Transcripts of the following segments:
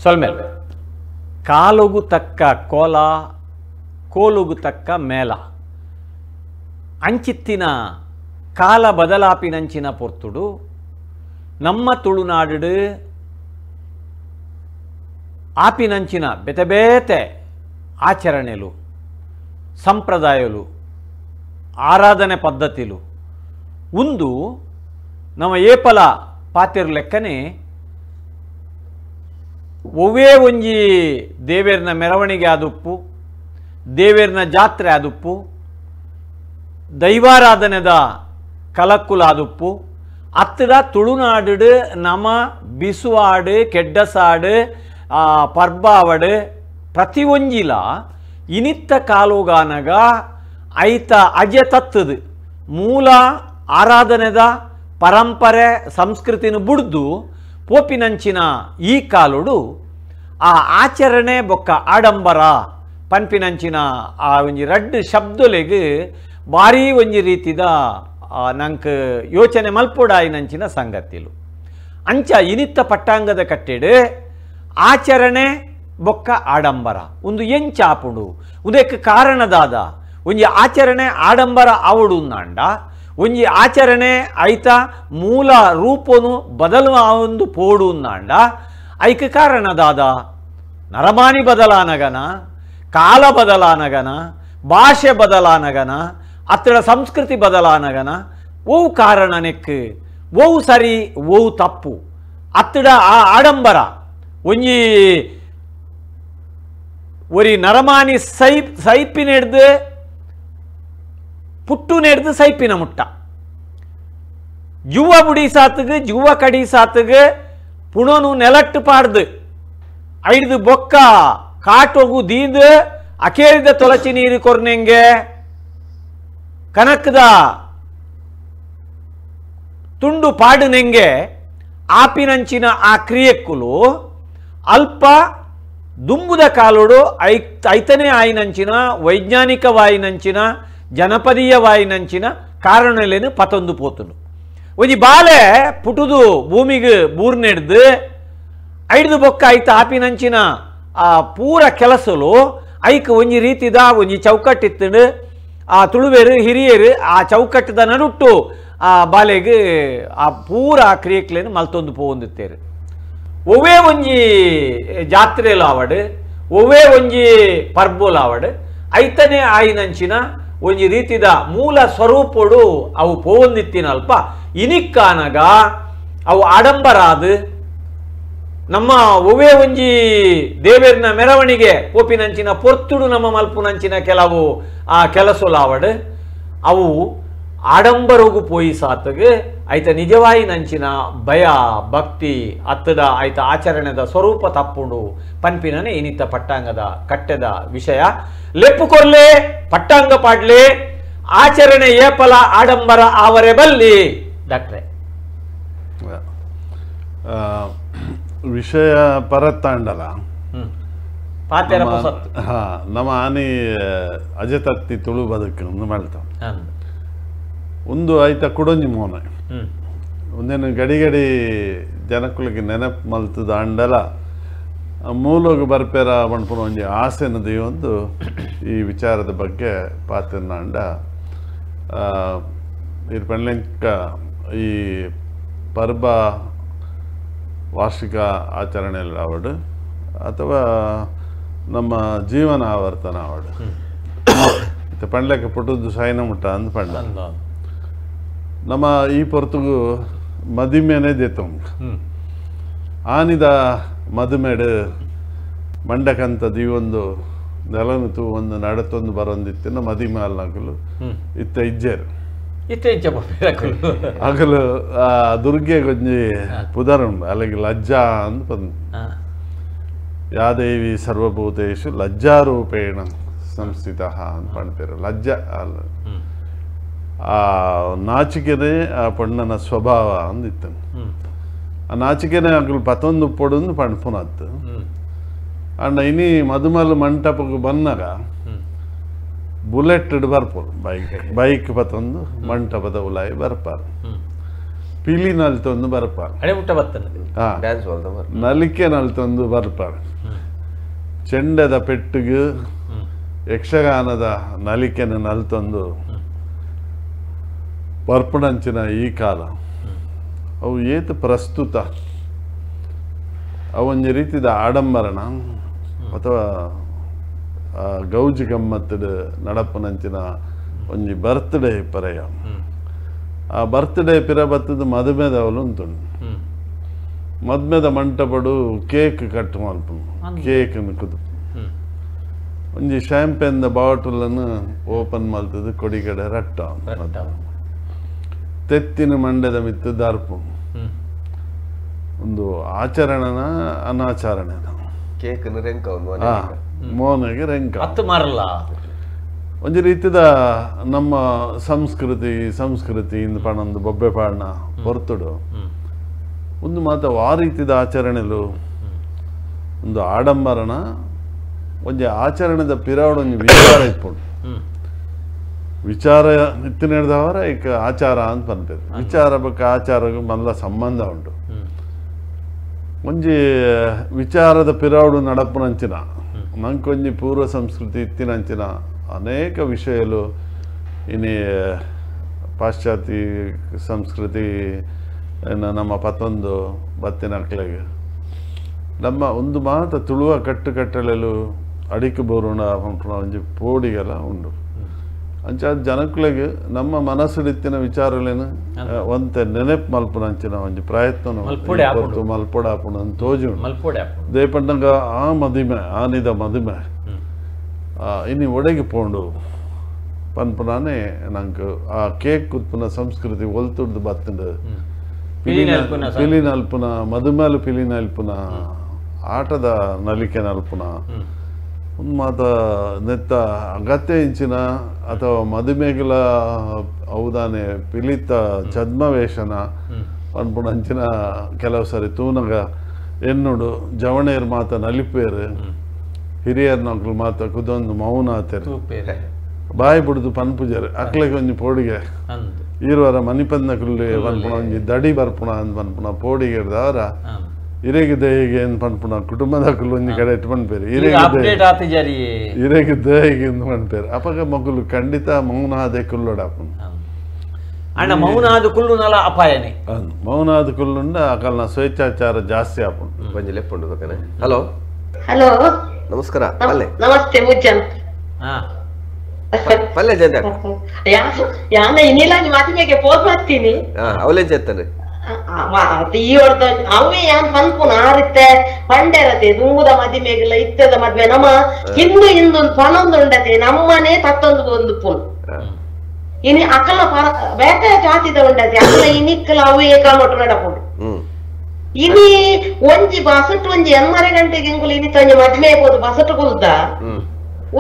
ಸೊಲ್ಮೆಲ್ ಕಾಲುಗು ತಕ್ಕ ಕೋಲ ಕೋಲುಗು ತಕ್ಕ ಮೇಲ ಅಂಚಿತ್ತಿನ ಕಾಲ ಬದಲಾಪಿನಂಚಿನ ಪೊರ್ತುಡು ನಮ್ಮ ತುಳುನಾಡು ಆಪಿನಂಚಿನ ಬೇತೆ ಬೇತೆ ಆಚರಣೆಲು ಸಂಪ್ರದಾಯಲು ಆರಾಧನೆ ಪದ್ಧತಿಲು ಉಂದು ನಮ್ಮ ಏಪಲ ಪಾತಿರ್ ಲೆಕ್ಕನೆ ಒವ್ವೇ ಒಂಜಿ ದೇವೇರ್ನ ಮೆರವಣಿಗೆ ಆದುಪ್ಪು ದೇವೇರ್ನ ಜಾತ್ರೆ ಆದುಪ್ಪು ದೈವಾರಾಧನೆದ ಕಲಕ್ಕುಲಾದುಪ್ಪು ಅತ್ತಡ ತುಳುನಾಡು ನಮ ಬಿಸುವಾಡು ಕೆಡ್ಡಸಾಡು ಪರ್ಬಾವಡು ಪ್ರತಿಯೊಂಜಿಲ ಇನಿತ್ತ ಕಾಲುಗಾನಗ ಐತ ಅಜೆ ತತ್ತದು ಮೂಲ ಆರಾಧನೆದ ಪರಂಪರೆ ಸಂಸ್ಕೃತಿನ ಬುಡ್ದು ಪೋಪಿನಂಚಿನ ಈ ಕಾಲುಡು ಆ ಆಚರಣೆ ಬೊಕ್ಕ ಆಡಂಬರ ಪನ್ಪಿನಂಚಿನ ಆ ಒಂಜಿ ರಡ್ಡು ಶಬ್ದಲೆಗ್ ಭಾರೀ ಒಂಜಿ ರೀತಿದ ನಂಕ್ ಯೋಚನೆ ಮಲ್ಪೊಡಾಯಿನಂಚಿನ ಸಂಗತಿಲು ಅಂಚ ಇನಿತ್ತ ಪಟ್ಟಾಂಗದ ಕಟ್ಟೆಡು ಆಚರಣೆ ಬೊಕ್ಕ ಆಡಂಬರ ಒಂದು ಎಂಚಾಪುಂಡು ಉದಕ್ಕೆ ಕಾರಣದಾದ ಒಂಜಿ ಆಚರಣೆ ಆಡಂಬರ ಆವಡು ನಾಂಡ ಒಂಜಿ ಆಚರಣೆ ಐತ ಮೂಲ ರೂಪನು ಬದಲು ಒಂದು ಪೋಡು ನಾಂಡ ಐಕ ಕಾರಣದಾದ ನರಮಾನಿ ಬದಲಾನಗನ ಕಾಲ ಬದಲಾನಗನ ಭಾಷೆ ಬದಲಾನಗನ ಅತ್ತಡ ಸಂಸ್ಕೃತಿ ಬದಲಾನಗನ ಓವು ಕಾರಣ ನೆಕ್ ಓವು ಸರಿ ಓವು ತಪ್ಪು ಅತ್ತಡ ಆ ಆಡಂಬರ ಒಂಜಿ ಒರಿ ನರಮಾನಿ ಸೈ ಸೈಪಿನೆಡ್ದು ಪುಟ್ಟು ನೆಡ್ದು ಸೈಪಿನ ಮುಟ್ಟ ಜುವ ಬುಡಿ ಸಾತುಗು ಜುವ ಕಡಿ ಸಾತುಗು ಪುಣನು ನೆಲಟ್ಟು ಪಾಡ್ದು ಐದು ಬೊಕ್ಕ ಕಾಟೋಗು ದೀದು ಅಕೇರಿದ ತೊಲಚಿ ನೀರು ಕೊರ್ನೆಂಗೆ ಕನಕದ ತುಂಡು ಪಾಡುನೆಂಗೆ ಆಪಿನಂಚಿನ ಆ ಕ್ರಿಯೆಕ್ಕುಲು ಅಲ್ಪ ದುಂಬುದ ಕಾಲುಡು ಐತನೇ ಆಯಿನಂಚಿನ ವೈಜ್ಞಾನಿಕವಾಯಿನಂಚಿನ ಜನಪದೀಯವಾಯಿನಂಚಿನ ಕಾರಣಲೇನು ಪತೊಂದು ಪೋತುನು ಒಂಜಿ ಬಾಲೆ ಪುಟುದು ಭೂಮಿಗೆ ಬೂರ್ನೆಡ್ದು ಐದು ಬೊಕ್ಕ ಐತ ಆಪಿನಂಚಿನ ಆ ಪೂರ ಕೆಲಸಲು ಐಕ್ ಒಂಜಿ ರೀತಿದ ಒಂಜಿ ಚೌಕಟ್ಟಿತ್ತು ಆ ತುಳುವೇರು ಹಿರಿಯರು ಆ ಚೌಕಟ್ಟದ ನಡುಟ್ಟು ಆ ಬಾಲೆಗೆ ಆ ಪೂರ ಕ್ರಿಯೆಕ್ಲೇನು ಮಲ್ತೊಂದು ಪೋವೊಂದಿತ್ತೇರು ಒವ್ವೇ ಒಂಜಿ ಜಾತ್ರೆಲು ಆವಡು ಒವ್ವೇ ಒಂಜಿ ಪರ್ಬೋಲು ಆವಡು ಐತನೇ ಆಯಿನಂಚಿನ ಒಂಜಿ ರೀತಿದ ಮೂಲ ಸ್ವರೂಪಡು ಅವು ಪೋವೊಂದಿತ್ತಿನಲ್ಪ ಇನಿಕ್ಕಾನಗ ಅವು ಆಡಂಬರಾದು ನಮ್ಮ ಒವ್ವೇ ಒಂಜಿ ದೇವೇರ್ನ ಮೆರವಣಿಗೆ ಪೋಪಿನಂಚಿನ ಪೊರ್ತುಡು ನಮ್ಮ ಮಲ್ಪುನಂಚಿನ ಕೆಲವು ಆ ಕೆಲಸಲಾವಡು ಅವು ಆಡಂಬರೋಗು ಪೋಯಿ ಸಾತಗೆ ಐತ ನಿಜವಾಯಿ ನಂಚಿನ ಭಯ ಭಕ್ತಿ ಅತ್ತದ ಐತ ಆಚರಣೆದ ಸ್ವರೂಪ ತಪ್ಪುಂಡು ಪನ್ಪಿನನೆ ಇನಿತ ಪಟ್ಟಾಂಗದ ಕಟ್ಟೆದ ವಿಷಯ ಲೆಪ್ಪು ಕೊರ್ಲೆ ಪಟ್ಟಾಂಗ ಪಾಡ್ಲೆ ಆಚರಣೆ ಏಪಲ ಆಡಂಬರ ಆವರೆ ಬಲ್ಲಿ ಡಾಕ್ಟ್ರೆ ವಿಷಯ ಪರತ್ತಾಂಡಲ ನಮ್ಮ ಆನಿ ಅಜತತ್ತಿ ತುಳು ಬದುಕು ಮಾಡ್ತಾವ ಒಂದು ಆಯ್ತ ಕುಡೊಂಜಿ ಮೋನೆ ಒಂದೇನು ಗಡಿ ಗಡಿ ಜನಕ್ಕುಳಿಗೆ ನೆನಪು ಮಲ್ತದ ಅಂಡಲ ಮೂಲೋಗ ಬರ್ಪೇರ ಪನ್ಪುನ ಒಂಜಿ ಆಸೆನದಿ ಒಂದು ಈ ವಿಚಾರದ ಬಗ್ಗೆ ಪಾತಿರ್ನಾಂಡ ಇರ್ ಪಣ್ಲೆಂಕ ಈ ಪರ್ಬ ವಾರ್ಷಿಕ ಆಚರಣೆಯಲ್ಲಿ ಆವಡು ಅಥವಾ ನಮ್ಮ ಜೀವನ ಆವರ್ತನ ಆವಡು ಇತ್ತ ಪಂಡ್ಲಕ್ಕೆ ಪುಟ್ಟದ್ದು ಸಾಯಿನ ಮುಟ್ಟ ಅಂದ್ ಪಂಡ ನಮ್ಮ ಈ ಪೊರ್ತುಗು ಮದಿಮೆನೆ ದೇತೊಂಗ್ ಆನಿದ ಮದುಮೆಡು ಮಂಡಕಂತದ್ದು ಈ ಒಂದು ನೆಲನು ಒಂದು ನಡತೊಂದು ಬರೊಂದಿತ್ತಿನ ಮದಿಮೆ ಅಲ್ನಕಲು ಇತ್ತ ಇಜ್ಜೇರು ಅಗಲು ಆ ದುರ್ಗೆ ಗೊಂಜಿ ಪುದರುಂಡು ಅಲ್ಲಿಗೆ ಲಜ್ಜಾ ಅಂತ ಬಂದು ಯಾದೇವಿ ಸರ್ವಭೂತೇಶು ಲಜ್ಜಾರೂಪೇಣ ಸಂಸ್ಥಿತ ಅಂತ ಪಣ್ಪೇರು ಲಜ್ಜಾ ಅಲ್ಲ ಆ ನಾಚಿಕೆನೇ ಆ ಪಣ್ಣನ ಸ್ವಭಾವ ಅಂದಿತ್ತು ಆ ನಾಚಿಕೆನೇ ಅಗಲು ಪತೊಂದು ಪೊಡೊಂದು ಪಣ್ಪುನತ್ತು ಅಂಡ ಇನಿ ಮದುಮಲ್ ಮಂಟಪಕ್ಕೆ ಬಂದಾಗ ಬುಲೆಟ್ ಬರ್ಪೋರು ಬೈಕ್ ಬೈಕ್ ಪತೊಂದು ಮಂಟಪದ ಉಲಾಯಿ ಬರ್ಪಾರು ಪಿಲಿ ನಲ್ತೊಂದು ಬರ್ಪಾರ ನಲಿಕೆ ನಲ್ತೊಂದು ಬರ್ಪಾರ ಚೆಂಡದ ಪೆಟ್ಟಿಗೆ ಯಕ್ಷಗಾನದ ನಲಿಕೆನ ನಲ್ತೊಂದು ಬರ್ಪಣಂಚಿನ ಈ ಕಾಲ ಅವು ಏತು ಪ್ರಸ್ತುತ ಅವೊಂದು ರೀತಿದ ಆಡಂಬರಣ ಅಥವಾ ಗೌಜಿ ಗಮ್ಮತ್ತದ ನಡಪನಂಚಿನ ಒಂಜಿ ಬರ್ತ್ಡೇ ಪರೆಯ ಆ ಬರ್ತ್ಡೇ ಪಿರ ಬತ್ತದ ಮದುಮೆದವಲು ಉಂಟು ಮದುಮೆದ ಮಂಟಪಡು ಕೇಕ್ ಕಟ್ ಮಲ್ಪುನು ಕೇಕ್ ಕುದು ಒಂಜಿ ಶ್ಯಾಂಪೇನ್ದ ಬಾಟಲನ್ನು ಓಪನ್ ಮಲ್ತದ ಕೊಡಿಗಡೆ ರಟ್ಟ ತೆತ್ತಿನ ಮಂಡ್ಯದ ಮಿತ್ತು ದಾರ್ಪು ಒಂದು ಆಚರಣೆನ ಅನಾಚರಣೆನ ಕೇಕ್ ಮೋನೆಗೆ ರೆಂಕ ಮರಲ್ಲ ಒಂಜಿ ರೀತಿದ ನಮ್ಮ ಸಂಸ್ಕೃತಿ ಸಂಸ್ಕೃತಿ ಇಂದು ಪಣೊಂದು ಬೊಬ್ಬೆ ಪಾಡಣ ಹೊರತುಡು ಒಂದು ಮಾತ ಆ ರೀತಿದ ಆಚರಣೆಲು ಒಂದು ಆಡಂಬರನ ಒಂಜಿ ಆಚರಣೆದ ಪಿರಾವಡ ಒಂಜಿ ವಿಚಾರ ಇಪ್ಪುಂಡು ವಿಚಾರ ಇತ್ತಿನ ಈಗ ಆಚಾರ ಅಂತ ಪನ್ಪೇರು ವಿಚಾರ ಬೊಕ್ಕ ಆಚಾರಗೂ ಮಲ್ಲ ಸಂಬಂಧ ಉಂಟು ಒಂಜಿ ವಿಚಾರದ ಪಿರಾವಡು ನಡಪುನಂಚಿನ ನಂಕೊಂಜಿ ಪೂರ್ವ ಸಂಸ್ಕೃತಿ ಇತ್ತಿನಂಚಿನ ಅನೇಕ ವಿಷಯಲು ಇನಿ ಪಾಶ್ಚಾತ್ಯ ಸಂಸ್ಕೃತಿ ನಮ್ಮ ಪತ್ತೊಂದು ಬತ್ತಿನ ಅಕ್ಲೆಗ್ ನಮ್ಮ ಒಂದು ಮಾತ ತುಳುವ ಕಟ್ಟುಕಟ್ಟಲೆಲು ಅಡಿಕೆ ಬೋರುಣ ಪನ್ಪುನ ಒಂಜಿ ಪೋಡಿಗೆಲ ಉಂಡು ಅಂಚ ಜನಕ್ಲೆಗ್ ನಮ್ಮ ಮನಸ್ಸುಡಿತ್ತಿನ ವಿಚಾರಲೇನು ಒಂತೆ ನೆನಪು ಮಲ್ಪುನಂಚಿನ ಒಂಜಿ ಪ್ರಯತ್ನ ಮಲ್ಪೊಡೆ ಆಪುಂಡು ಅಂತ ತೋಜು ದೇಪಂಡಂಗ ಆ ಮದಿಮೆ ಆನಿದ ಮದಿಮೆ ಇನಿ ಒಡೆಗೆ ಪೋಂಡು ಪನ್ಪುನಾನೆ ನಂಗೆ ಆ ಕೇಕ್ ಕುತ್ಪುನ ಸಂಸ್ಕೃತಿ ಒಲ್ತುಡ್ದು ಬತ್ತುಂಡು ಪಿಲಿ ನಲ್ಪುನ ಮದುಮೇಲು ಪಿಲಿ ನಲ್ಪುನ ಆಟದ ನಲಿಕೆ ನಲ್ಪುನ ಒಂದು ಮಾತ ನೆತ್ತ ಅಗತ್ಯ ಇಂಚಿನ ಅಥವಾ ಮದುಮೆಗಳ ಹೌದಾನೆ ಪಿಲಿತ ಛದ್ಮವೇಷನ ಪನ್ಪುನ ಅಂಚಿನ ಕೆಲವು ಸರಿ ತೂನಗ ಎನ್ನುಡು ಜವಣೇರ್ ಮಾತ ನಲಿಪೇರು ಹಿರಿಯರ್ನಕ್ಲು ಮಾತ ಕುದೊಂದು ಮೌನ ಆತೇರು ಬಾಯಿ ಬಿಡುದು ಪನ್ಪುಜಾರು ಅಕ್ಲೆಗೆ ಒಂಜಿ ಪೋಡಿಗೆ ಈರ್ವರ ಮನಿಪಂದಕುಲ್ಲೆ ಪನ್ಪುನ ಒಂಜಿ ದಡಿ ಬರ್ಪುಣ ಅಂದ್ ಪನ್ಪುನ ಪೋಡಿಗೆ ಹಿಡ್ದವರ ಇರೆಗೆ ದೇಹಿಗೆ ಅಂದ್ ಪನ್ಪುನ ಕುಟುಂಬದಕುಲು ಒಂಜಿ ಕಡೆ ಇಟ್ಟು ಪನ್ಪೇರು ಇರೆಗೆ ದೇಹಿಗೆ ಅಂದ್ ಪನ್ಪೇರು ಅಪಗ ಮಗುಲು ಖಂಡಿತ ಮೌನ ಆದೆ ಕುಲ್ಲೋಡಾಪುನ ಅಣ್ಣ ಮೌನ ಆದ ಕುಲ್ಲುನಲ ಅಪಾಯನೇ ಮೌನ ಆದ ಕುಲ್ಲುಂಡ ಅಕಲ್ನ ಸ್ವೇಚ್ಛಾಚಾರ ಜಾಸ್ತಿ ಆಪುಂಡು ಒಂಜಿ ಲೆಪ್ಪುಂಡು ಬಕನೆ. ಹಲೋ ಹಲೋ ನಮಸ್ಕಾರ ಪಲ್ಲೆ ನಮಸ್ತೆ ಮುಜ್ಜನ್ ಪಲ್ಲೆ ಜಯಂತ ಯಾನ ಇನ್ನಿಲ್ಲ ಮದುವೆಗೆ ಪೋಸ್ ಮಾಡ್ತೀನಿ ಅವಲೇ ಜೇತಾನೆ ಈ ಹೊಡ್ದ ಅವೇ ಯಾನ್ ಪನ್ಪುನ ಆರಿತ್ತೆ ಪಂಡೆರತೆ ದುಂಗುದ ಮದಿಮೆಗೆಲ್ಲ ಇತ್ತದ ಮದ್ವೆ ನಮ್ಮ ಹಿಂದೂ ಹಿಂದೂ ಪನೊಂದು ಉಂಡತೆ ನಮ್ಮನೆ ತತ್ತೊಂದು ಒಂದು ಪುನ್ ಇನಿ ಅಕಲ ಬೇಟ ಜಾತಿದ ಉಂಡತೆ ಅಕಲ ಇನಿಕ್ಕಲ ಅವೇ ಕ್ರಮಟು ನಡಪುಂಡು ಇನಿ ಒಂಜಿ ಬಸಟ್ ಒಂಜಿ ಎನ್ಮರೆ ಗಂಟೆಗೆ ಇಂಗುಲು ಇನಿತ ಒಂಜಿ ಮದ್ಮೆ ಪೋದು ಬಸಟ್ ಕುಲ್ದ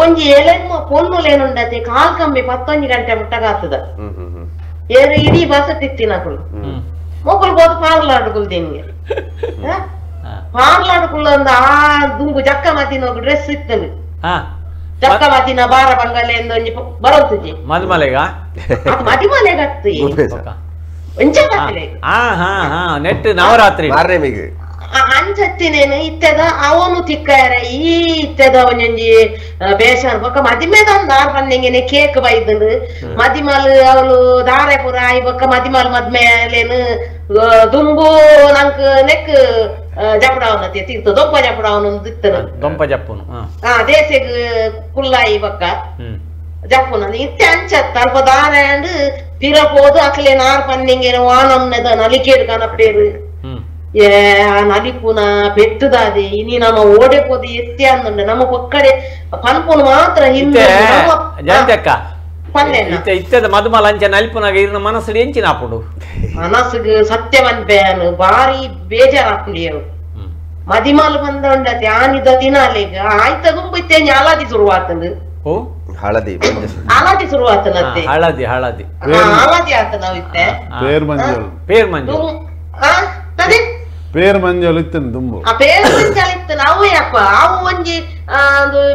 ಒಂಜಿ ಏಳೆನ್ಮ ಪೊನ್ನುಲೇನುಂಡತೆ ಕಾಲ್ ಕಮ್ಮಿ 11 ಗಂಟೆ ಮುಟ್ಟಗಾತದ ಏರು ಇಡೀ ಬಸಟ್ ಇತ್ತಿನ ಅಕುಲು ಮೊಕ್ಕಲು ಬೋದು ಪಾರ್ಲಾಡು ಕುಲ್ದಿಂಗೆ ಪಾರ್ಲಾಡು ಕುಲ್ಲೊಂದು ಆ ದುಂಬು ಜಕ್ಕ ಮದಿನ ಡ್ರೆಸ್ ಇತ್ತನು ಜಕ್ಕ ಮದಿನ ಬಾರ ಬಂಗಾಲೆ ಒಂಜಿ ಬರೋತುಜಿ ಮದುಮಲೆಗ ಮದಿಮಲೆಗತ್ತು ಒಂಚ ನೆಟ್ ನವರಾತ್ರಿ ಅಂಚತ್ತಿನೇನು ಇತ್ತೆದ ಅವನು ತಿಕ್ಕಾರ ಈ ಇತ್ತೆದ ಒಂಜೊಂಜಿ ಬೇಷನ್ ಬೊಕ್ಕ ಮದಿಮೆದ ದಾರ್ ಪನ್ನೆಂಗೆನೆ ಕೇಕ್ ಬೈದಂಡು ಮದಿಮಲ್ ಅವಳು ದಾರೆ ಪೂರ ಆಯಿ ಬೊಕ್ಕ ಮದಿಮಲ್ ಮದ್ಮೇಲೇನು ದುಂಬು ನಂಕ್ ನೆಕ್ ಜಪಡಾವನತೆ ತೀರ್ಥ ದೊಂಪ ಜಪಡಾವನ ಇತ್ತನು ದೊಂಪ ಜಪ್ಪುನು ದೇಸೆಗ್ ಕುಲ್ಲಾಯಿ ಬೊಕ್ಕ ಜಪ್ಪುನ ಇತ್ತೆ ಅಂಚತ್ತ ಅಲ್ಪ ದಾರೆ ಅಂಡ್ ಪಿರ ಪೋದು ಅಕ್ಲೆ ನಾರ್ ಪನ್ನೆಂಗೆನೆ ವಾನಮ್ನೆದ ನಲಿಕೇಡು ಕನಪೇರು ಏ ನಲಿಪುನ ಪೆಟ್ಟುದಾದೆ ಇನಿ ನಮ್ಮ ಓಡೆ ಪೋದು ಎತ್ತಿ ಅಂದುಂಡ ನಮ್ಮ ಪೊಕ್ಕಡೆ ಪನ್ಪುನು ಮಾತ್ರ ಹಿಂದೆ ಜಯಂತಕ್ಕ ಇತ್ತದ ಮದುಮಲ ಅಂಚ ನಲಿಪುನಾಗ ಇರ್ನ ಮನಸ್ಸು ಎಂಚಿನ ಆಪುಂಡು ಮನಸ್ಸಿಗೆ ಸತ್ಯ ಪನ್ಪೇನು ಬಾರಿ ಬೇಜಾರಾಪುಂಡಿಯವು ಮದಿಮಲ್ ಬಂದ ಉಂಡತೆ ಆನಿದ ದಿನಾಲೆಗ್ ಆಯ್ತ ಗುಂಪು ಇತ್ತೆ ಅಲಾದಿ ಶುರುವಾತಂದು ಹಳದಿ ಹಳದಿ ಶುರುವಾತನತ್ತೆ ಹಳದಿ ಹಳದಿ ಹಳದಿ ಆತ ನಾವು ಇತ್ತೆ ಪೇರ್ ಮಂಜಲ್ ಪೇರ್ ಮಂಜಲ್ ಪೇರ್ ಮಂಜಲ್ ಇತ್ತನು ದುಂಬು ಆ ಪೇರ್ ಮಂಜಲ್ ಇತ್ತು ಅವು ಯಪ್ಪ ಅವು ಒಂಜಿ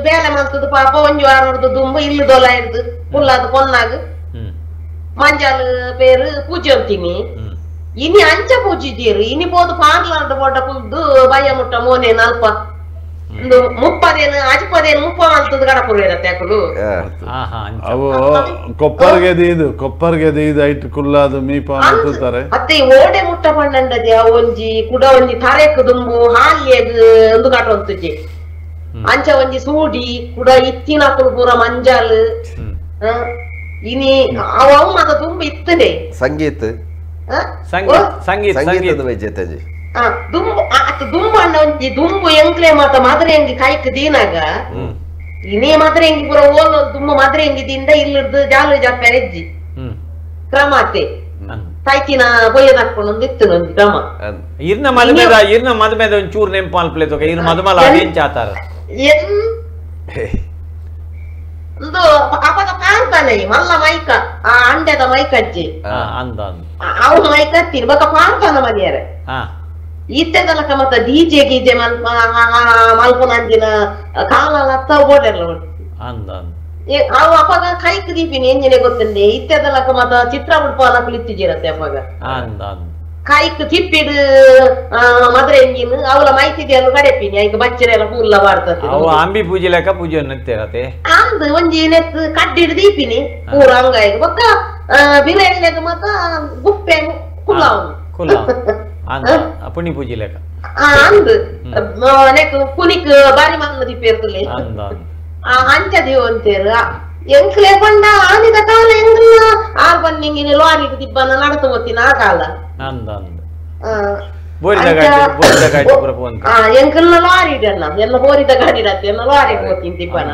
ಬೇಲೆ ಮಲ್ತದ ಪಾಪ ಒಂಜಿ ವಾರದ್ದು ದುಂಬು ಇಲ್ಲಿ ದೊಲ ಇರ್ದು ಪುಲ್ಲಾದ ಪೊನ್ನಾಗ ಮಂಜಲ್ ಪೇರು ಪೂಜೆ ಅಂತೀನಿ ಇನಿ ಅಂಚ ಪೂಜಿದ್ದೀರು ಇನಿ ಪೋದು ಪಾರ್ಲಾರ್ದ ಪೋಟ ಕುಲ್ದು ಬಯ್ಯ ಮುಟ್ಟ ಮೋನೇನು ಅಲ್ಪ ಒಂದು ಮುಪ್ಪದೇನು ಅಜ್ಪದೇನು ಮುಪ್ಪ ಅಂತದ ಗಡಪುರ ಇರತ್ತೆ ಅಕುಲು. ಅವು ಕೊಪ್ಪರ್ಗೆ ದೀದು ಕೊಪ್ಪರ್ಗೆ ದೀದು ಐಟ್ ಕುಲ್ಲಾದು ಮೀಪ ಅಂತಾರೆ. ಅತ್ತೆ ಓಡೆ ಮುಟ್ಟ ಪಣ್ಣಂಡದೆ ಒಂಜಿ ಕುಡ ಒಂಜಿ ತರೆಕ್ ದುಂಬು ಹಾಲಿಯಗ್ ಒಂದು ಕಾಟ ಒಂತುಜಿ ಅಂಚ ಒಂಜಿ ಸೂಡಿ ಕುಡ ಇತ್ತಿನ ಅಕುಲು ಪೂರ ಮಂಜಾಲ್ ಇನಿ ಅವು ಅವು ಮಾತ ತುಂಬ ಇತ್ತನೆ. ಸಂಗೀತ ಸಂಗೀತ ಸಂಗೀತ ಸಂಗೀತ ದುಂಬು ಅತ್ತ ದುಂಬು ಅಣ್ಣ ಒಂಜಿ ದುಂಬು ಎಂಕ್ಲೆ ಮಾತ ಮಾತ್ರ ಎಂಗಿ ಕಾಯ್ಕ್ ದೀನಾಗ ಇನೇ ಮಾತ್ರ ಎಂಗಿ ಪೂರ ಓಲ್ ದುಂಬು ಮಾತ್ರ ಎಂಗಿ ದಿಂದ ಇಲ್ಲಿರ್ದು ಜಾಲು ಜಾಪೆ ಹೆಜ್ಜಿ ಕ್ರಮ ಅತ್ತೆ ತಾಯ್ತಿನ ಬೊಯ್ಯದಾಕೊಂಡು ಒಂದು ಇತ್ತು ಒಂಜಿ ಕ್ರಮ. ಇರ್ನ ಮದುಮೆದ ಇರ್ನ ಮದುಮೆದ ಒಂದ್ ಚೂರು ನೆಂಪು ಅನ್ಪ್ಲೆ ತೋಕ ಇರ್ ಮದುಮಲ ಅದೇಂಚಾತಾರ ಒಂದು ಅಪಗ ಪಾರ್ತಾನೆ ಮಲ್ಲ ಮೈಕ ಆ ಅಂಡೆದ ಮೈಕಜ್ಜಿ ಅಂದ ಅವು ಮೈಕ ಹತ್ತೀನಿ ಬೊಕ ಪಾರ್ತಾನ ಮನೆಯರೆ ಇತ್ತೆದಲಕ ಮತ್ತ ಡಿಜೆ ಗೀಜೆ ಮಲ್ಪನಂಜಿನ ಕಾಲ ಲತ್ತ ಓಡೆಲ್ಲ ಅವು ಅಪಗ ಕೈಕ್ ದೀಪಿನಿ ಎಂಜಿನೆ ಗೊತ್ತಂಡೆ ಇತ್ತೆದಲಕ ಮತ್ತ ಚಿತ್ರ ಉಡ್ಪಾಲ ಕುಳಿತಿಜಿರತ್ತೆ ಅಪಗ ಕೈಕ್ ತಿಪ್ಪಿಡು ಮದುರೆ ಎಂಜಿನ್ ಅವಳ ಮೈತಿದೆಲ್ಲ ಕಡೆಪಿನಿ ಐಕ್ ಬಚ್ಚರೆಲ್ಲ ಪೂಲ್ಲ ಬಾರ್ತದೆ ಅವು ಅಂಬಿ ಪೂಜೆ ಲೆಕ್ಕ ಪೂಜೆ ನೆತ್ತೇರತೆ ಅಂದ್ ಒಂಜಿ ನೆತ್ ಕಡ್ಡಿಡ್ ದೀಪಿನಿ ಪೂರ ಅಂಗಾಯಿಗ್ ಬೊಕ್ಕ ಬಿರೆಲ್ಲೆಗ್ ಮತ್ತ ಗುಪ್ಪೆ ಕುಲ್ಲಾವನು ಕುಲ್ಲ ಅಂದ ಪುಣಿ ಪೂಜೆ ಲೆಕ್ಕ ಅಂದ್ ನೆಕ್ ಪುನಿಕ್ ಬಾರಿ ಮನ್ನ ದೀಪಿರ್ತಲೆ ಅಂದ ಅಂಚ ದೇವಂತೇರು ಎಂಕ್ಲೆ ಪಂಡ ಆನಿದ ಕಾಲ ಎಂಗ್ಲ ಆರ್ ಬನ್ನಿಂಗಿನ ಲಾರಿ ದಿಬ್ಬನ ನಡತು ಗೊತ್ತಿನ ಆ ಕಾಲ ಅಂದ ಅಂದ ಬೋರಿದ ಗಾಡಿ ಬೋರಿದ ಗಾಡಿ ಪೂರ ಪೋಂತ ಎಂಕಲ್ನ ಲಾರಿ ಇಡಲ್ಲ ಎಲ್ಲ ಬೋರಿದ ಗಾಡಿ ಇಡತ್ತೆ ಎಲ್ಲ ಲಾರಿ ಹೋಗ್ತೀನಿ ದಿಬ್ಬನ.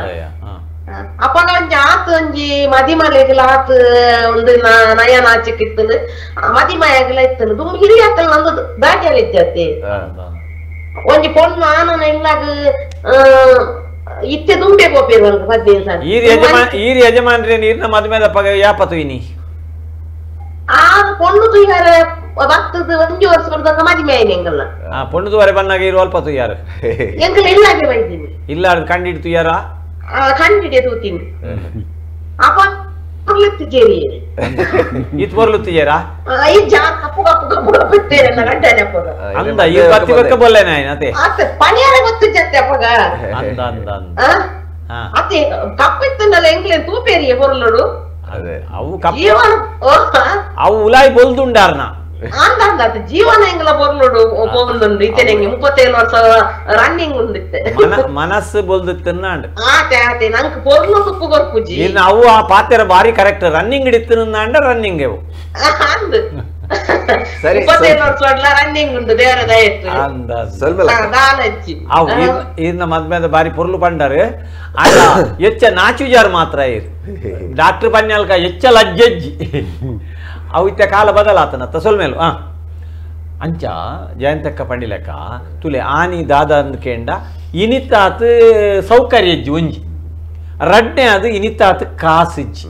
ಅಪಗ ಒಂಜಿ ಆತ್ ಒಂಜಿ ಮದಿಮಲೆಗ್ಲ ಆತ್ ಒಂದು ನಯ ನಾಚಿಕ್ ಇತ್ತನು ಮದಿಮಯಾಗಲ ಇತ್ತನು ದುಂಬು ಹಿರಿಯಾತಲ್ ನಂದು ದಾಟಿಯಲ್ಲಿ ಇಜ್ಜತ್ತೆ ಒಂಜಿ ಪೊಣ್ಣು ಆನನ ಇಲ್ಲಾಗ ಇತ್ತೆ ದುಂಬೆ ಪೋಪೇರು ಒಂದು 15 ಸಾರಿ. ಈರ್ ಯಜಮಾನ್ರೆ ನೀರ್ನ ಮದುಮೆದ ಪಗ ಯಾಪತು ಇನಿ ಆ ಪೊಣ್ಣು ತುಯ್ಯಾರ ಬತ್ತದ ಒಂಜಿ ವರ್ಷ ಬರ್ದಕ ಮದಿಮೆ ಆಯ್ನ ಎಂಗಲ್ಲ ಪೊಣ್ಣು ತುವರೆ ಬನ್ನಾಗ ಇರು ಅಲ್ಪ ತುಯ್ಯಾರ ಎಂಕಲ್ ಇಲ್ಲಾಗೆ ಬೈದೀನಿ ಇಲ್ಲ ಕಂಡಿಡ್ ತುಯ್ಯಾರ ಕಂಡಿಡೆ ತೂತೀನಿ ಅಪ್ಪ ಜೇರಿ ಇತ್ ಬರ್ಲುತ್ತಿಜೇರಾ ಈ ಜಾ ಕಪ್ಪು ಕಪ್ಪು ಕಪ್ಪು ಕಪ್ಪು ಇತ್ತೇರಲ್ಲ ಗಂಟನೆ ಅಪ್ಪಗ ಅಂದ ಈ ಬತ್ತಿ ಬಕ್ಕ ಬೊಲ್ಲೆನೆ ಆಯ್ನತೆ ಆತ ಪಣಿಯಾರ ಗೊತ್ತು ಜತ್ತೆ ಅಪ್ಪಗ ಅಂದ ಅಂದ ಅಂದ ಅತ್ತೆ ಕಪ್ಪು ಇತ್ತನಲ್ಲ ಎಂಗ್ಲೆ ತೂಪೇರಿಯೆ ಬೊರ್ಲುಡು ಅದೇ ಅವು ಕಪ್ಪು ಜೀವನ ಅವು ಉಲಾಯಿ ಬೊಲ್ದುಂಡಾರ್ನ ಅಂದ ಅಂದ ಜೀವನ ಎಂಗ್ಲ ಬೊರ್ಲುಡು ಪೋಂದುಂಡು ಇತ್ತೇನೆ 37 ವರ್ಷ ರನ್ನಿಂಗ್ ಉಂಡಿತ್ತೆ ಮನಸ್ಸು ಬೊಲ್ದಿತ್ತನ್ನಾಂಡ್ ಆತೆ ಆತೆ ನಂಗೆ ಪೊರ್ಲು ತುಪ್ಪು ಕೊರ್ಪುಜಿ ಇನ್ನು ಅವು ಆ ಪಾತೆರ ಬಾರಿ ಕರೆಕ್ಟ್ ರನ್ನಿಂಗ್ ಹಿಡಿತನಾಂಡ ರನ್ನಿಂಗ್ ಅವು ಅಂದ್ ಸರಿ 37 ವರ್ಷ ರನ್ನಿಂಗ್ ಉಂಡು ದೇವರ ದಯೆಟ್ಟು ಅಂದ ದಾಲಜ್ಜಿ ಅವು ಇರ್ನ ಮದ್ಮೇದ ಬಾರಿ ಪೊರ್ಲು ಪಂಡರು ಆಗ ಎಚ್ಚ ನಾಚುಜಾರ್ ಮಾತ್ರ ಇರ್ ಡಾಕ್ಟರ್ ಪನ್ಯಾಲ್ಕ ಎಚ್ಚ ಲಜ್ಜಜ್ಜಿ ಅವು ಇತ್ತ ಕಾಲ ಬದಲಾತನತ್ತ ಸೊಲ್ಮೇಲು ಅಂಚ ಜಯಂತಕ್ಕ ಪಂಡಿಲೆಕ್ಕ ತುಲೆ ಆನಿ ದಾದ ಅಂದ್ಕೇಂಡ ಇನಿತಾತ್ ಸೌಕರ್ಯಜ್ಜಿ ಒಂಜಿ ರಡ್ನೆ ಅದು ಇನಿತಾತ್ ಕಾಸಿಜ್ಜಿ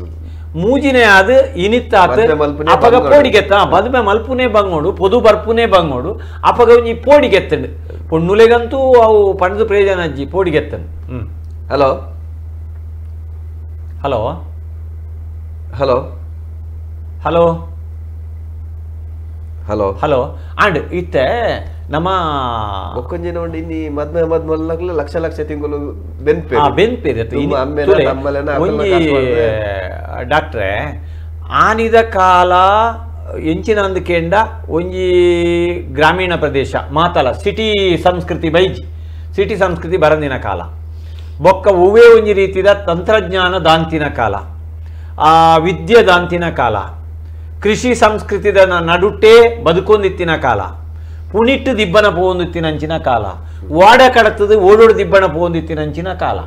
ಮೂಜಿನೇ ಅದು ಇನಿತಾತ್ ಅಪಗ ಪೋಡಿಗೆತ್ತ ಬದುಮೆ ಮಲ್ಪುನೇ ಬಂಗೋಡು ಪೊದು ಬರ್ಪುನೇ ಬಂಗೋಡು ಅಪಗ ಒಂಜಿ ಪೋಡಿಗೆತ್ತಂಡು ಪೊಣ್ಣುಲೆಗಂತೂ ಅವು ಪಂಡ್ದು ಪ್ರಯೋಜನ ಅಜ್ಜಿ ಪೋಡಿಗೆತ್ತಂಡು. Hello hello hello hello hello hello and ಇತ್ತೆ ನಮ್ಮ ಒಕ್ಕೊಂಜಿನ ಉಂಡು ಇನ್ನಿ ಮದ್ಮೆ ಮದ್ಮಲ್ಲಗ್ಲ ಲಕ್ಷ ಲಕ್ಷ ತಿಂಗಳು ಬೆನ್ಪೆ ಬೆನ್ಪೆ ಒಂಜಿ ಡಾಕ್ಟ್ರೆ ಆನಿದ ಕಾಲ ಎಂಚಿನ ಅಂದಕೇಂಡ ಒಂಜಿ ಗ್ರಾಮೀಣ ಪ್ರದೇಶ ಮಾತಲ್ಲ ಸಿಟಿ ಸಂಸ್ಕೃತಿ ಬೈಜಿ ಸಿಟಿ ಸಂಸ್ಕೃತಿ ಬರಂದಿನ ಕಾಲ ಬೊಕ್ಕ ಹೂವೇ ಒಂಜಿ ರೀತಿಯ ತಂತ್ರಜ್ಞಾನ ದಾಂತಿನ ಕಾಲ ಆ ವಿದ್ಯೆ ದಾಂತಿನ ಕಾಲ ಕೃಷಿ ಸಂಸ್ಕೃತಿದ ನಡುಟೇ ಬದುಕೊಂದಿತ್ತಿನ ಕಾಲ ಪುಣಿಟ್ಟು ದಿಬ್ಬನ ಪೋಂದಿತ್ತಿನಂಚಿನ ಕಾಲ ವಾಡ ಕಡತದ ಓಡೋಡು ದಿಬ್ಬನ ಪೋಂದಿತ್ತಿನಂಚಿನ ಕಾಲ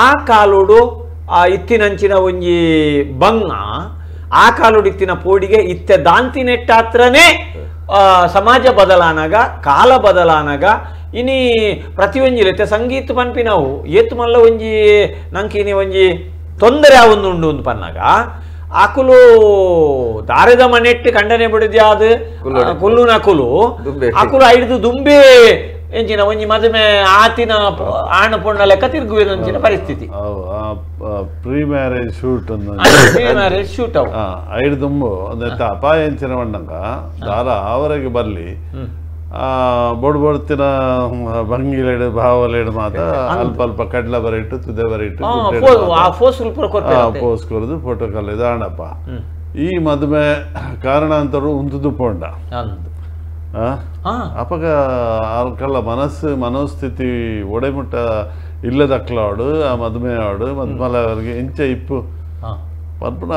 ಆ ಕಾಲೋಡು ಆ ಇತ್ತಿನಂಚಿನ ಒಂಜಿ ಬಂಗ ಆ ಕಾಲೋಡು ಇತ್ತಿನ ಪೋಡಿಗೆ ಇತ್ತೆ ದಾಂತಿ ನೆಟ್ಟಾತ್ರನೇ ಸಮಾಜ ಬದಲಾನಾಗ ಕಾಲ ಬದಲಾನಾಗ ಇನಿ ಪ್ರತಿಯೊಂಜಿ ಇತ್ತೆ ಸಂಗೀತ ಪನ್ಪಿ ನಾವು ಏತು ಮಲ್ಲ ಒಂಜಿ ನಂಗೆ ಇನಿ ಒಂಜಿ ತೊಂದರೆ ಒಂದು ಉಂಡು ಒಂದು ಪನ್ನಾಗ ಆಕುಲು ದಾರದ ಮನೆಟ್ಟು ಖಂಡನೆ ಬಿಡದ್ಯಾದು ಕೊಲ್ಲುನ ಕುಲು ಆಕುಲು ಐಡ್ದು ದುಂಬೆ ಎಂಚಿನ ಒಂಜಿ ಮದುವೆ ಆತಿನ ಆಣ ಪೊಣ್ಣ ಲೆಕ್ಕ ತಿರುಗುವೆದಂಚಿನ ಪರಿಸ್ಥಿತಿ. Pre marriage shoot pre marriage shoot ಅವು ಐದು ದುಂಬು ಅಂದ್ರೆ ಅಪಾಯ ಎಂಚಿನ ಮಂಡಂಗ ದಾರ ಆವರೆಗೆ ಬರ್ಲಿ ಬೊಡ್ ಬೊಡ್ತಿನ ಭಂಗಿಲೇಡು ಭಾವಲೇಡು ಮಾತ ಅಲ್ಪ ಅಲ್ಪ ಕಡ್ಲ ಬರಿಟ್ಟು ತುದೆ ಬರಿಟ್ಟು ಪೋಸ್ ಕೊರದು ಫೋಟೋ ಕಲ್ಲಿದ ಆಣಪ್ಪ ಈ ಮದುವೆ ಕಾರಣಾಂತರು ಉಂತುದು ಪೋಂಡ ಅಪಗ ಅಲ್ಕಲ್ಲ ಮನಸ್ಸು ಮನೋಸ್ಥಿತಿ ಒಡೆಮುಟ್ಟ ಇಲ್ಲದಕ್ಲಾಡು ಆ ಮದುವೆ ಆಡು ಮದ್ಮಲವರಿಗೆ ಇಂಚ ಇಪ್ಪು ಪನ್ಪುನ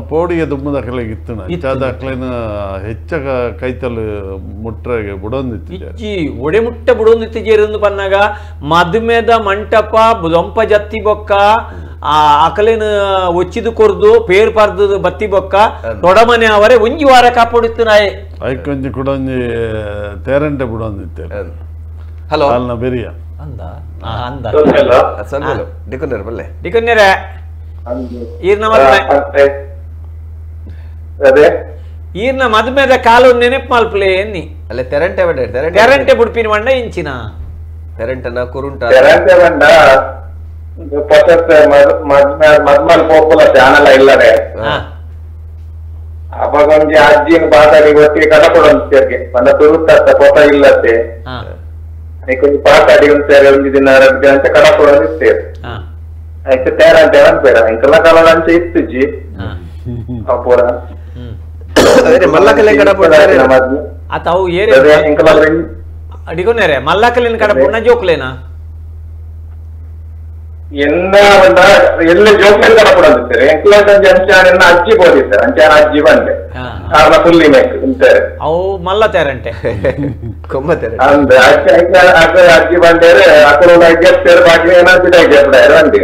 ಪೋಡಿಗೆ ದುಮ್ಮದಕ್ಲೆಗ್ ಇತ್ತುನ ಇಂಚಾದಕ್ಲೆನ ಹೆಚ್ಚ ಕೈತಲ್ ಮುಟ್ರೆಗೆ ಬುಡೊಂದಿತ್ತು ಇಜ್ಜಿ ಒಡೆ ಮುಟ್ಟ ಬುಡೊಂದಿತ್ತಿಜೇರಂದು ಪನ್ನಾಗ ಮದುಮೆದ ಮಂಟಪ ದೊಂಪ ಜತ್ತಿ ಬೊಕ್ಕ ಆ ಅಕಲೇನ ಒಚ್ಚಿದು ಕೊರ್ದು ಪೇರ್ ಪರ್ದು ಬತ್ತಿ ಬೊಕ್ಕ ತೊಡಮನೆ ಅವರೇ ಒಂಜಿ ವಾರ ಕಾಪೊಡಿತ್ತು ನಾಯೆ ಐಕೊಂಜಿ ಕುಡೊಂಜಿ ತೇರಂಟೆ ಬುಡೊಂದಿತ್ತೆ ಹಲೋ ಅಲ್ನ ಬೆರಿಯ ಅಂದ ಅಂದ ಸಲ್ಮೆಲು ಡಿಕೊನ್ನೆರ್ ಬಲ್ಲೆ ಡಿಕೊನ್ನೆರೆ ಈರ್ನ ಮದುವೆ ಅದೇ ಈರ್ನ ಮದುವೆದ ಕಾಲು ನೆನಪು ಮಲ್ಪಲೆ ಎನ್ನಿ ಅಲ್ಲೇ ತೆರಂಟೆ ಬಂಡ ತೆರಂಟೆ ಬುಡ್ಪಿನ ಬಂಡ ಇಂಚಿನ ತೆರಂಟನ ಕುರುಂಟ ತೆರಂಟೆ ಬಂಡ ಪೊಸತ್ ಮದ್ಮಲ್ ಪೋಪುಲ ಚಾನಲ ಇಲ್ಲರೆ ಅವಾಗ ಒಂಜಿ ಅಜ್ಜಿನ ಬಾತಾಡಿ ಒಟ್ಟಿಗೆ ಕಡಪಡೊಂದು ಬಂದ ತುರುತ್ತ ಪೊಸ ಇಲ್ಲತ್ತೆ ಒಂಜಿ ಪಾತಾಡಿ ಒಂದ್ಸೇರಿ ಒಂಜಿ ದಿನ ರಡ್ಡು ದಿನ ಅಂತ ಕಡಪಡೊಂದು ಇತ್ತೇವೆ ಆಯ್ತು ತೇರಂಟೆ ಅನ್ಬೇಡ ಇಂಕೆಲ್ಲ ಕಾಲ ಅಂಚೆ ಇತ್ತುಜಿ ಪೂರ ಮಲ್ಲಕಲೆ ಕಡಪಡ ಆತ ಅವು ಏರಿ ಅಡಿಗೊನ್ನೆರೆ ಮಲ್ಲಕಲಿನ ಕಡಪುಣ್ಣ ಜೋಕ್ಲೇನಾ ಎನ್ನ ಬಂದ ಎಲ್ಲ ಜೋಕ್ಲೇನ್ ಕಡಪಡೊಂದಿರ್ತಾರೆ ಎಂಕ್ಲಾಂಜಿ ಅಂಚಾನ ಎನ್ನ ಅಜ್ಜಿ ಬೋದಿದ್ದಾರೆ ಅಂಚಾನ ಅಜ್ಜಿ ಬಂದೆ ಕಾರಣ ಫುಲ್ಲಿ ಮೇಕ್ ಇಂತಾರೆ ಅವು ಮಲ್ಲ ತೇರಂಟೆ ಕೊಮ್ಮ ತೇರೆ ಅಂದ್ ಅಜ್ಜಿ ಅಜ್ಜಿ ಬಂದೇರೆ ಅಕಡೆ ಗೆಪ್ತೇರು ಬಾಕಿ ಏನಾದ್ರು ಗೆಪ್ಡಾರ ಅಂದೆ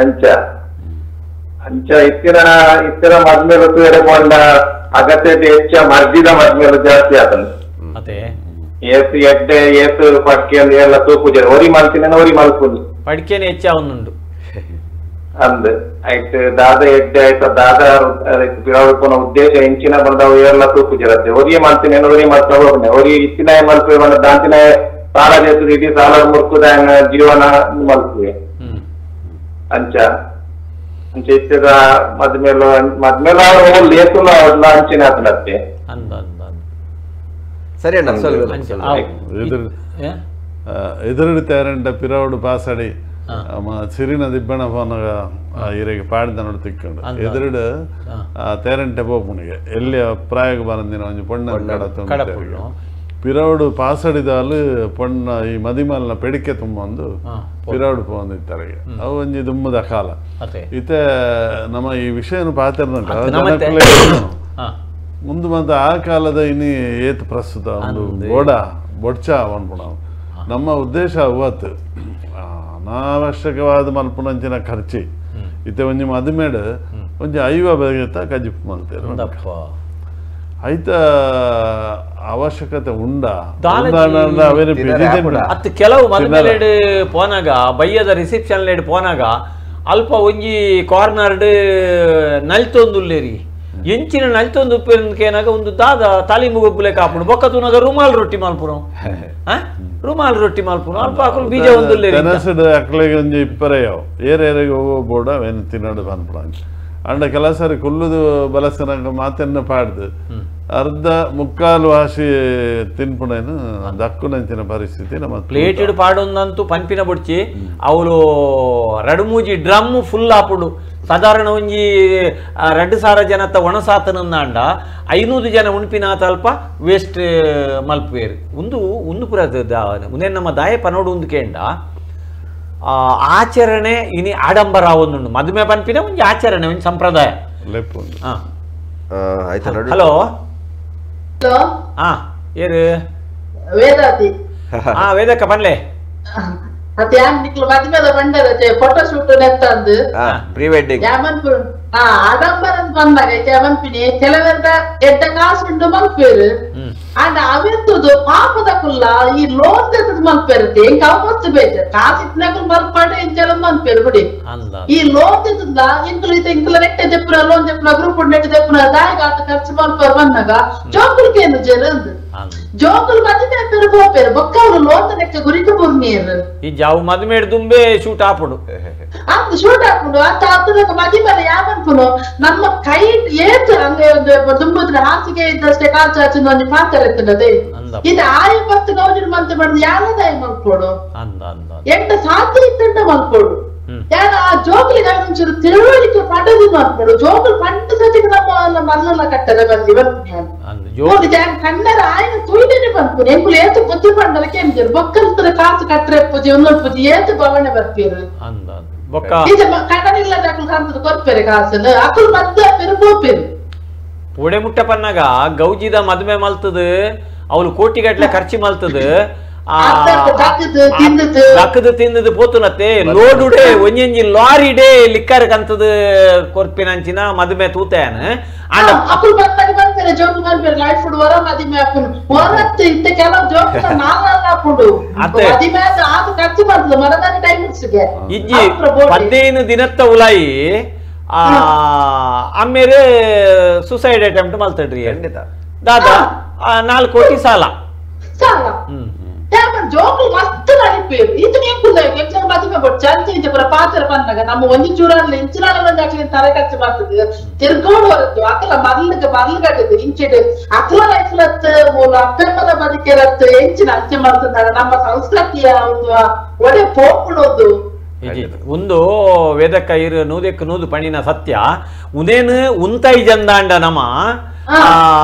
ಅಂಚ ಅಂಚ ಇತ್ತಿನ ಇತ್ತಿನ ಮದ್ಮೇಲೆ ತೂರೆ ಕೊಂಡ ಅಗತ್ಯತೆ ಹೆಚ್ಚ ಮರ್ಜಿದ ಮದ್ಮೇಲೆ ಜಾಸ್ತಿ ಆತನ ಏತು ಎಡ್ಡೆ ಏತು ಪಡ್ಕೆ ಎಲ್ಲ ತೂಪುಜ ಒರಿ ಮಲ್ತಿನ ಒರಿ ಮಲ್ಪುನಿ ಪಡ್ಕೆನೆ ಹೆಚ್ಚ ಅವನುಂಡು ಅಂದ್ ಆಯ್ತು ದಾದ ಎಡ್ಡೆ ಆಯ್ತು ದಾದ ಪಿರಾವುಪುನ ಉದ್ದೇಶ ಇಂಚಿನ ಬಂದವು ಏರ್ಲ ತೂಪುಜರತ್ತೆ ಒರಿಯ ಮಲ್ತಿನ ಒರಿ ಮಲ್ತ ಹೋಗ್ನೆ ಒರಿ ಇತ್ತಿನ ಮಲ್ಪು ಬಂದ ದಾಂತಿನ ಸಾಲ ಜೇತು ಇಡೀ ಸಾಲ ಮುರ್ಕುದ ಜೀವನ ಮಲ್ಪುವೆ ಅಂಚ ಅಂಚ ಇತ್ತಿದ ಮದ್ಮೇಲೆ ಮದ್ಮೇಲೆ ಅವ್ರು ಲೇತುಲ ಅವ್ರಲ್ಲ ಅಂಚಿನ ಆತನತ್ತೆ ಅಂದ ಅಂದ ಸರಿ ಅಣ್ಣ ಎದುರುಡು ತೇರಂಟ ಪಿರವಡು ಪಾಸಡಿ ಸಿರಿನ ದಿಬ್ಬಣ ಪೋನಗ ಇರೆಗೆ ಪಾಡ್ದ ನೋಡು ತಿಕ್ಕೊಂಡು ಎದುರುಡು ತೇರಂಟೆ ಪೋಪುನಿಗೆ ಎಲ್ಲಿ ಪ್ರಾಯಗ ಬರಂದಿನ ಒಂಜಿ ಪೊಣ್ಣ ಕಡ ಪಿರವಡು ಪಾಸಡಿದಾಲು ಪೊಣ್ಣ ಈ ಮದಿಮಲ್ನ ಪೆಡಿಕೆ ತುಂಬೊಂದು ಪಿರವಡು ಪೋಂದಿತ್ತಾರೆ ಅವು ಒಂಜಿ ದುಮ್ಮದ ಕಾಲ ಇತ್ತೆ ನಮ್ಮ ಈ ವಿಷಯನು ಪಾತೆರ್ನಕ ಮುಂದೆ ಬಂದ ಆ ಕಾಲದ ಇನಿ ಏತ್ ಪ್ರಸ್ತುತ ಒಂದು ಬೋಡ ಬೊಡ್ಚ ಅನ್ಪುಣ ನಮ್ಮ ಉದ್ದೇಶ ಅವತ್ತು ಅನಾವಶ್ಯಕವಾದ ಮಲ್ಪುನಂಚಿನ ಖರ್ಚಿ ಇತ್ತೆ ಒಂಜಿ ಮದುಮೇಡು ಒಂಜಿ ಐವ ಬಗೆತ ಕಜಿಪ್ ಮಲ್ತೇರು ಐತ ಅವಶ್ಯಕತೆ ಉಂಡ ಅತ್ತು ಕೆಲವು ಮದುಮೇಲೆಡ್ ಪೋನಾಗ ಬಯ್ಯದ ರಿಸೆಪ್ಷನ್ ಲೇಡ್ ಪೋನಾಗ ಅಲ್ಪ ಒಂಜಿ ಕಾರ್ನರ್ಡ್ ನಲ್ತೊಂದುಲ್ಲೇರಿ ಎಂಚಿನ ನಲ್ತೊಂದು ಉಪ್ಪೇನಾಗ ಒಂದು ದಾದ ತಾಲಿ ಮುಗುಪ್ಪುಲೆ ಕಾಪುಣು ಬೊಕ್ಕ ತೂನಾಗ ರುಮಾಲ್ ರೊಟ್ಟಿ ಮಲ್ಪುನು ರುಮಾಲ್ ರೊಟ್ಟಿ ಮಲ್ಪುನು ಅಲ್ಪ ಅಕುಲು ಬೀಜ ಒಂದುಲ್ಲೇರಿ ತೆನಸುಡು ಅಕ್ಲೆಗೆ ಒಂಜಿ ಇಪ್ಪರೆಯೋ ಏರೇರಿಗೆ ಹೋಗೋ ಬೋಡ ಅವೇನು ತಿನ್ನೋಡು ಪನ್ಪುಣ ಅಂಡ ಕೆಲ ಸಾರಿ ಕುಲ್ಲುದು ಬಲಸನಂಗ ಮಾತನ್ನ ಪಾಡ್ದು ಅರ್ಧ ಮುಕ್ಕಾಲು ವಾಸಿ ತಿನ್ಪುಣೇನು ದಕ್ಕುನಂಚಿನ ಪರಿಸ್ಥಿತಿ ನಮ್ಮ ಪ್ಲೇಟೆಡ್ ಪಾಡೊಂದಂತೂ ಪಂಪಿನ ಬುಡ್ಚಿ ಅವಳು ರಡುಮೂಜಿ ಡ್ರಮ್ ಫುಲ್ ಆಪುಡು ಸಾಧಾರಣ ಒಂಜಿ 2,000 ಜನತ ಒಣಸಾತನಂದಾಂಡ 500 ಜನ ಉಣ್ಪಿನ ಅಲ್ಪ ವೇಸ್ಟ್ ಮಲ್ಪುವೇರು ಒಂದು ಒಂದು ಪುರ ಒಂದೇ ನಮ್ಮ ದಾಯ ಪನೋಡು ಒಂದು ಕೇಂಡ ಆಚರಣೆ ಇನಿ ಆಡಂಬರ ಒಂದುಂಡು ಮದುವೆ ಪನ್ಪಿನ ಒಂಜಿ ಆಚರಣೆ ಒಂಜಿ ಸಂಪ್ರದಾಯ. ಹಲೋ ಹಾ ಏರು ವೇದಾತಿ ಹಾ ವೇದಕ್ಕ ಪನ್ಲೆ ಅತ್ತೆ ಯಾನ್ ನಿಕ್ಲು ಮದುವೆದ ಬಂಡದ ಫೋಟೋ ಶೂಟ್ ನೆತ್ತಂದು ಪ್ರೀ ವೆಡ್ಡಿಂಗ್ ಯಾಮನ್ಪು ಆಡಂಬರ ಬಂದಾಗ ಯಾಮನ್ಪಿನಿ ಕೆಲವೆರ್ದ ಎಡ್ಡ ಕಾಸು ಉಂಡು ಮಲ್ಪೇರು ಅಂಡ ಅವೆತ್ತದು ಪಾಪದ ಕುಲ್ಲ ಈ ಲೋನ್ ತೆತ್ತದ ಮಲ್ಪೇರುತ್ತೆ ಎಂಕ ಅವು ಮಸ್ತ್ ಬೇಜಾರ್ ಕಾಸು ಇತ್ತಿನಕುಲು ಮಲ್ಪಾಂಡ ಇಂಚೆಲ್ಲ ಮಲ್ಪೇರು ಬಿಡಿ ಈ ಲೋನ್ ತೆತ್ತದ ಇಂಕುಲು ಇತ್ತ ಇಂಕುಲ ನೆಟ್ಟೆ ದೆಪ್ಪುನ ಲೋನ್ ದೆಪ್ಪುನ ಗ್ರೂಪ್ ನೆಟ್ಟೆ ದೆಪ್ಪುನ ದಾಯಗ ಆತ ಖರ್ಚು ಮಲ್ಪೇರು ಬಂದಾಗ ಜೋಕುಲ್ಕೇನು ಜನ ಅಂದು ಜೋಕುಲು ಮದಿಮೆ ಪೇರು ಪೋಪೇರು ಬೊಕ್ಕ ಅವರು ಲೋನ್ ಲೆಕ್ಕ ಗುರಿತ ಬುರ್ನೀರು ಈ ಜಾವು ಮದುವೆ ದುಂಬೆ ಶೂಟ್ ಆಪುಡು ಅಂದ್ ಶೂಟ್ ಆಪುಡು ಅಂತ ಅತ್ತದ ಮದಿಮೆ ಯಾವನ್ಪುನು ನಮ್ಮ ಕೈ ಏತು ಹಂಗೆ ಒಂದು ದುಂಬುದ್ರ ಹಾಸಿಗೆ ಇದ್ದಷ್ಟೇ ಕಾಲ್ ಚಾಚಿನ ಒಂಜಿ ಪಾತ್ರ ಎತ್ತುನದೆ ಇದು ಆಯ ಪತ್ತು ಗೌಜಿನ ಮಂತ್ ಬಂದು ಯಾರದಾಯ ಮಲ್ಕೊಡು ಎಂಟ ಸಾಧ್ಯ ಇತ್ತಂಡ ಮಲ್ಕೊಡು ಯಾರ ಆ ಜೋಕುಲಿಗೆ ಒಂಚೂರು ತಿಳುವಳಿಕೆ ಪಡೆದು ಮಾಡ್ಕೊಡು ಜೋಕುಲು ಪಂಡ ಸತಿಗೆ ನಮ್ಮ ಮರಳೆಲ್ಲ ಕಟ್ಟದ ಬಂದಿ ಬರ್ತೀನಿ ಕಣ್ಣರ ಆಯ್ನ ತುಯ್ದೇನೆ ಬಂದ್ಪುನಿ ಎಂಕುಲು ಏತು ಬುದ್ಧಿ ಪಂಡಲಕ್ಕೆ ಎಂಜರು ಬೊಕ್ಕಲ್ತರ ಕಾಸು ಕಟ್ಟರೆ ಪೂಜೆ ಒಂದೊಂದು ಪೂಜೆ ಏತು ಬವಣೆ ಬರ್ತೀರು ಇದು ಕಣ್ಣನಿಲ್ಲದ ಅಕುಲು ಕಾಂತದ ಕೊರ್ಪೇರೆ ಕಾಸನ್ನು ಅಕುಲು ಮದ್ದೆ ಪೆರು ಪೋಪೇರು ಒಡೆ ಮುಟ್ಟ ಪನ್ನಾಗ ಗೌಜಿದ ಮದುವೆ ಮಲ್ತದ ಅವಳು ಕೋಟಿಗಟ್ಟಲೆ ಖರ್ಚು ಮಲ್ತದ ದಕ್ಕದು ತಿಂದದು ಪೋತುನತ್ತೆ ಲೋಡುಡೆ ಒಂಜೊಂಜಿ ಲಾರಿಡೆ ಲಿಕ್ಕರ್ ಕಂತದ ಕೊರ್ಪಿನಂಚಿನ ಮದುವೆ ತೂತೇನ ಅಕುಲು ಬಂದಾಗ ಬರ್ತಾರೆ ಜೋಕು ಬರ್ತಾರೆ ಲೈಫ್ ಫುಡ್ ವರ ಮದಿಮೆ ಹಾಕೊಂಡು ಹೊರತ್ತು ಇತ್ತ ಕೆಲವು ಜೋಕು ನಾಲ್ಕು ಹಾಕೊಂಡು ಮದಿಮೆ ಆತ ಖರ್ಚು ಬರ್ತದೆ ಮರದಾನಿ ಟೈಮ್ ಇಜ್ಜಿ 15 ದಿನತ್ತ ಉಲಾಯಿ ಆ ಆಮೇಲೆ ಸುಸೈಡ್ ಅಟೆಂಪ್ಟ್ ಮಲ್ತಡ್ರಿ ದಾದಾ 4 ಕೋಟಿ ಸಾಲ ಸಾಲ ಜೋಕು ಮಸ್ತ್ ನಡಿಪೇರು ಇದು ನೀವು ಎಕ್ಸಾಮ್ ಮದಿಮೆ ಬಟ್ ಚಂದ ಇದೆ ಪುರ ಪಾತ್ರ ಬಂದಾಗ ನಮ್ಮ ಒಂಜಿ ಚೂರಲ್ಲಿ ಇಂಚಿನಾಳ ಬಂದು ಹಾಕಿ ತಲೆ ಖರ್ಚು ಬರ್ತದೆ ತಿರ್ಗೋಡು ಹೊರತು ಅಕಲ ಮರ್ಲಿಗೆ ಮರ್ಲಿಗಟ್ಟದು ಇಂಚಿಡು ಅಕಲ ಲೈಫ್ಲತ್ ಮೂಲ ಅಪ್ಪೆಮ್ಮನ ಬದುಕಿರತ್ತು ಎಂಚಿನ ಅಂಚೆ ಮಾಡ್ತದಾಗ ನಮ್ಮ ಸಂಸ್ಕೃತಿಯ ಒಂದು ಒಡೆ ಪೋಪುಣೋದು ಒಂದು ವೇದಕ್ಕ ಇರು ನೂದಕ್ಕೆ ನೂದು ಪಣಿನ ಸತ್ಯ ಉನೇನು ಉಂತೈ ಜಂದಾಂಡ ನಮ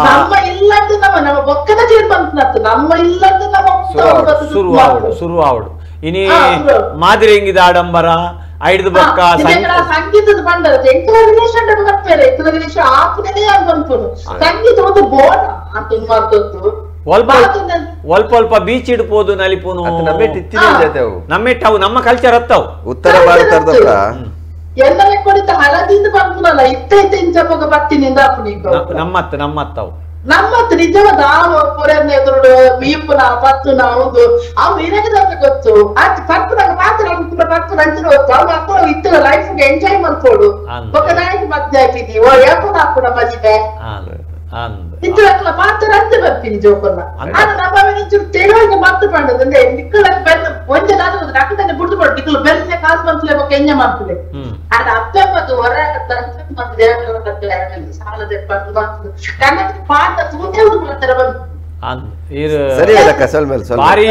ನಮ್ಮ ಇಲ್ಲಂದು ನಮ್ಮ ನಮ್ಮ ಬೊಕ್ಕದ ತೀರ್ಪಂತ ನಮ್ಮ ಇಲ್ಲಂದು ನಮ್ಮ ಸುರುವಾವಡು ಸುರುವಾವಡು ಇನಿ ಮಾದಿರಿ ಹೆಂಗಿದ ಆಡಂಬರ ಐದು ಬೊಕ್ಕ ಸಂಗೀತದ ಬಂಡರ ಎಂಕಲ ರಿಲೇಷನ್ ಬರ್ತಾರೆ ಎಂಕಲ ರಿಲೇಷನ್ ಆಪುನೇ ಅನ್ಪುನು ಸಂಗೀತ ಒಂದು ಬೋರ್ಡ್ ಅಂತ ಮಾಡ್ತದ್ದು ಒಲ್ಪ ಒಲ್ಪ ಬೀಚ್ ಇಡ್ಬೋದು ನಲಿಪುನು ನಮ್ಮೆಟ್ಟ ಅವು ನಮ್ಮ ಕಲ್ಚರ್ ಹತ್ತವು ಉತ್ತರ ಭಾರತದ ಎಲ್ಲರ ಕೊಡಿತ ಹಳದಿಂದ ಬಂದ್ನಲ್ಲ ಇತ್ತ ಇತ್ತ ಇಂಚ ಬರ್ತೀನಿ ನಮ್ಮತ್ತ ನಮ್ಮತ್ತವು ನಮ್ಮತ್ತ ನಿಜವಾದ ಆ ಪೊರೆನ ಎದುರು ಮೀಪುನ ಪತ್ತುನ ಹೌದು ಅವು ಇರಗದಂತ ಗೊತ್ತು ಆತ ಪತ್ತುನಾಗ ಮಾತ್ರ ಪತ್ತು ನಂಚಿನ ಗೊತ್ತು ಅವ್ರು ಅಪ್ಪ ಇತ್ತ ಲೈಫ್ ಎಂಜಾಯ್ ಮಾಡ್ಕೊಡು ಒಕ್ಕ ನಾಯಿಗೆ ಮದ್ದೆ ಹಾಕಿದ್ವಿ ಓ ಯಾಪನ ಹಾಕುಣ ಮದಿಮೆ ಇತ್ತಲ ಪಾತ್ರ ಅಂತ ಬರ್ತೀನಿ ಜೋಕನ್ನ ಆದ್ರೆ ನಮ್ಮ ಒಂಚೂರು ತಿಳುವಳಿಕೆ ಮತ್ತೆ ಪಂಡದ ಅಂದ್ರೆ ನಿಕ್ಕಳ ಬೆನ್ನ ಒಂಜೆ ದಾದ ಅಕ್ಕದನ್ನೇ ಬುಡ್ದು ಪಡು ನಿಕ್ಕಳು ಬೆನ್ನೆ ಕಾಸು ಬಂತಲೆ ಬೊಕ್ಕ ಎಂಜೆ ಮಾಡ್ತದೆ ಆದ್ರೆ ಅಪ್ಪಮ್ಮದು ಹೊರ ಸಾಲ ಕನ್ನಡ ಪಾಠ ತೂತೆ ಮಾಡ್ತಾರೆ ಬಂದು ಸರಿ ಭಾರಿ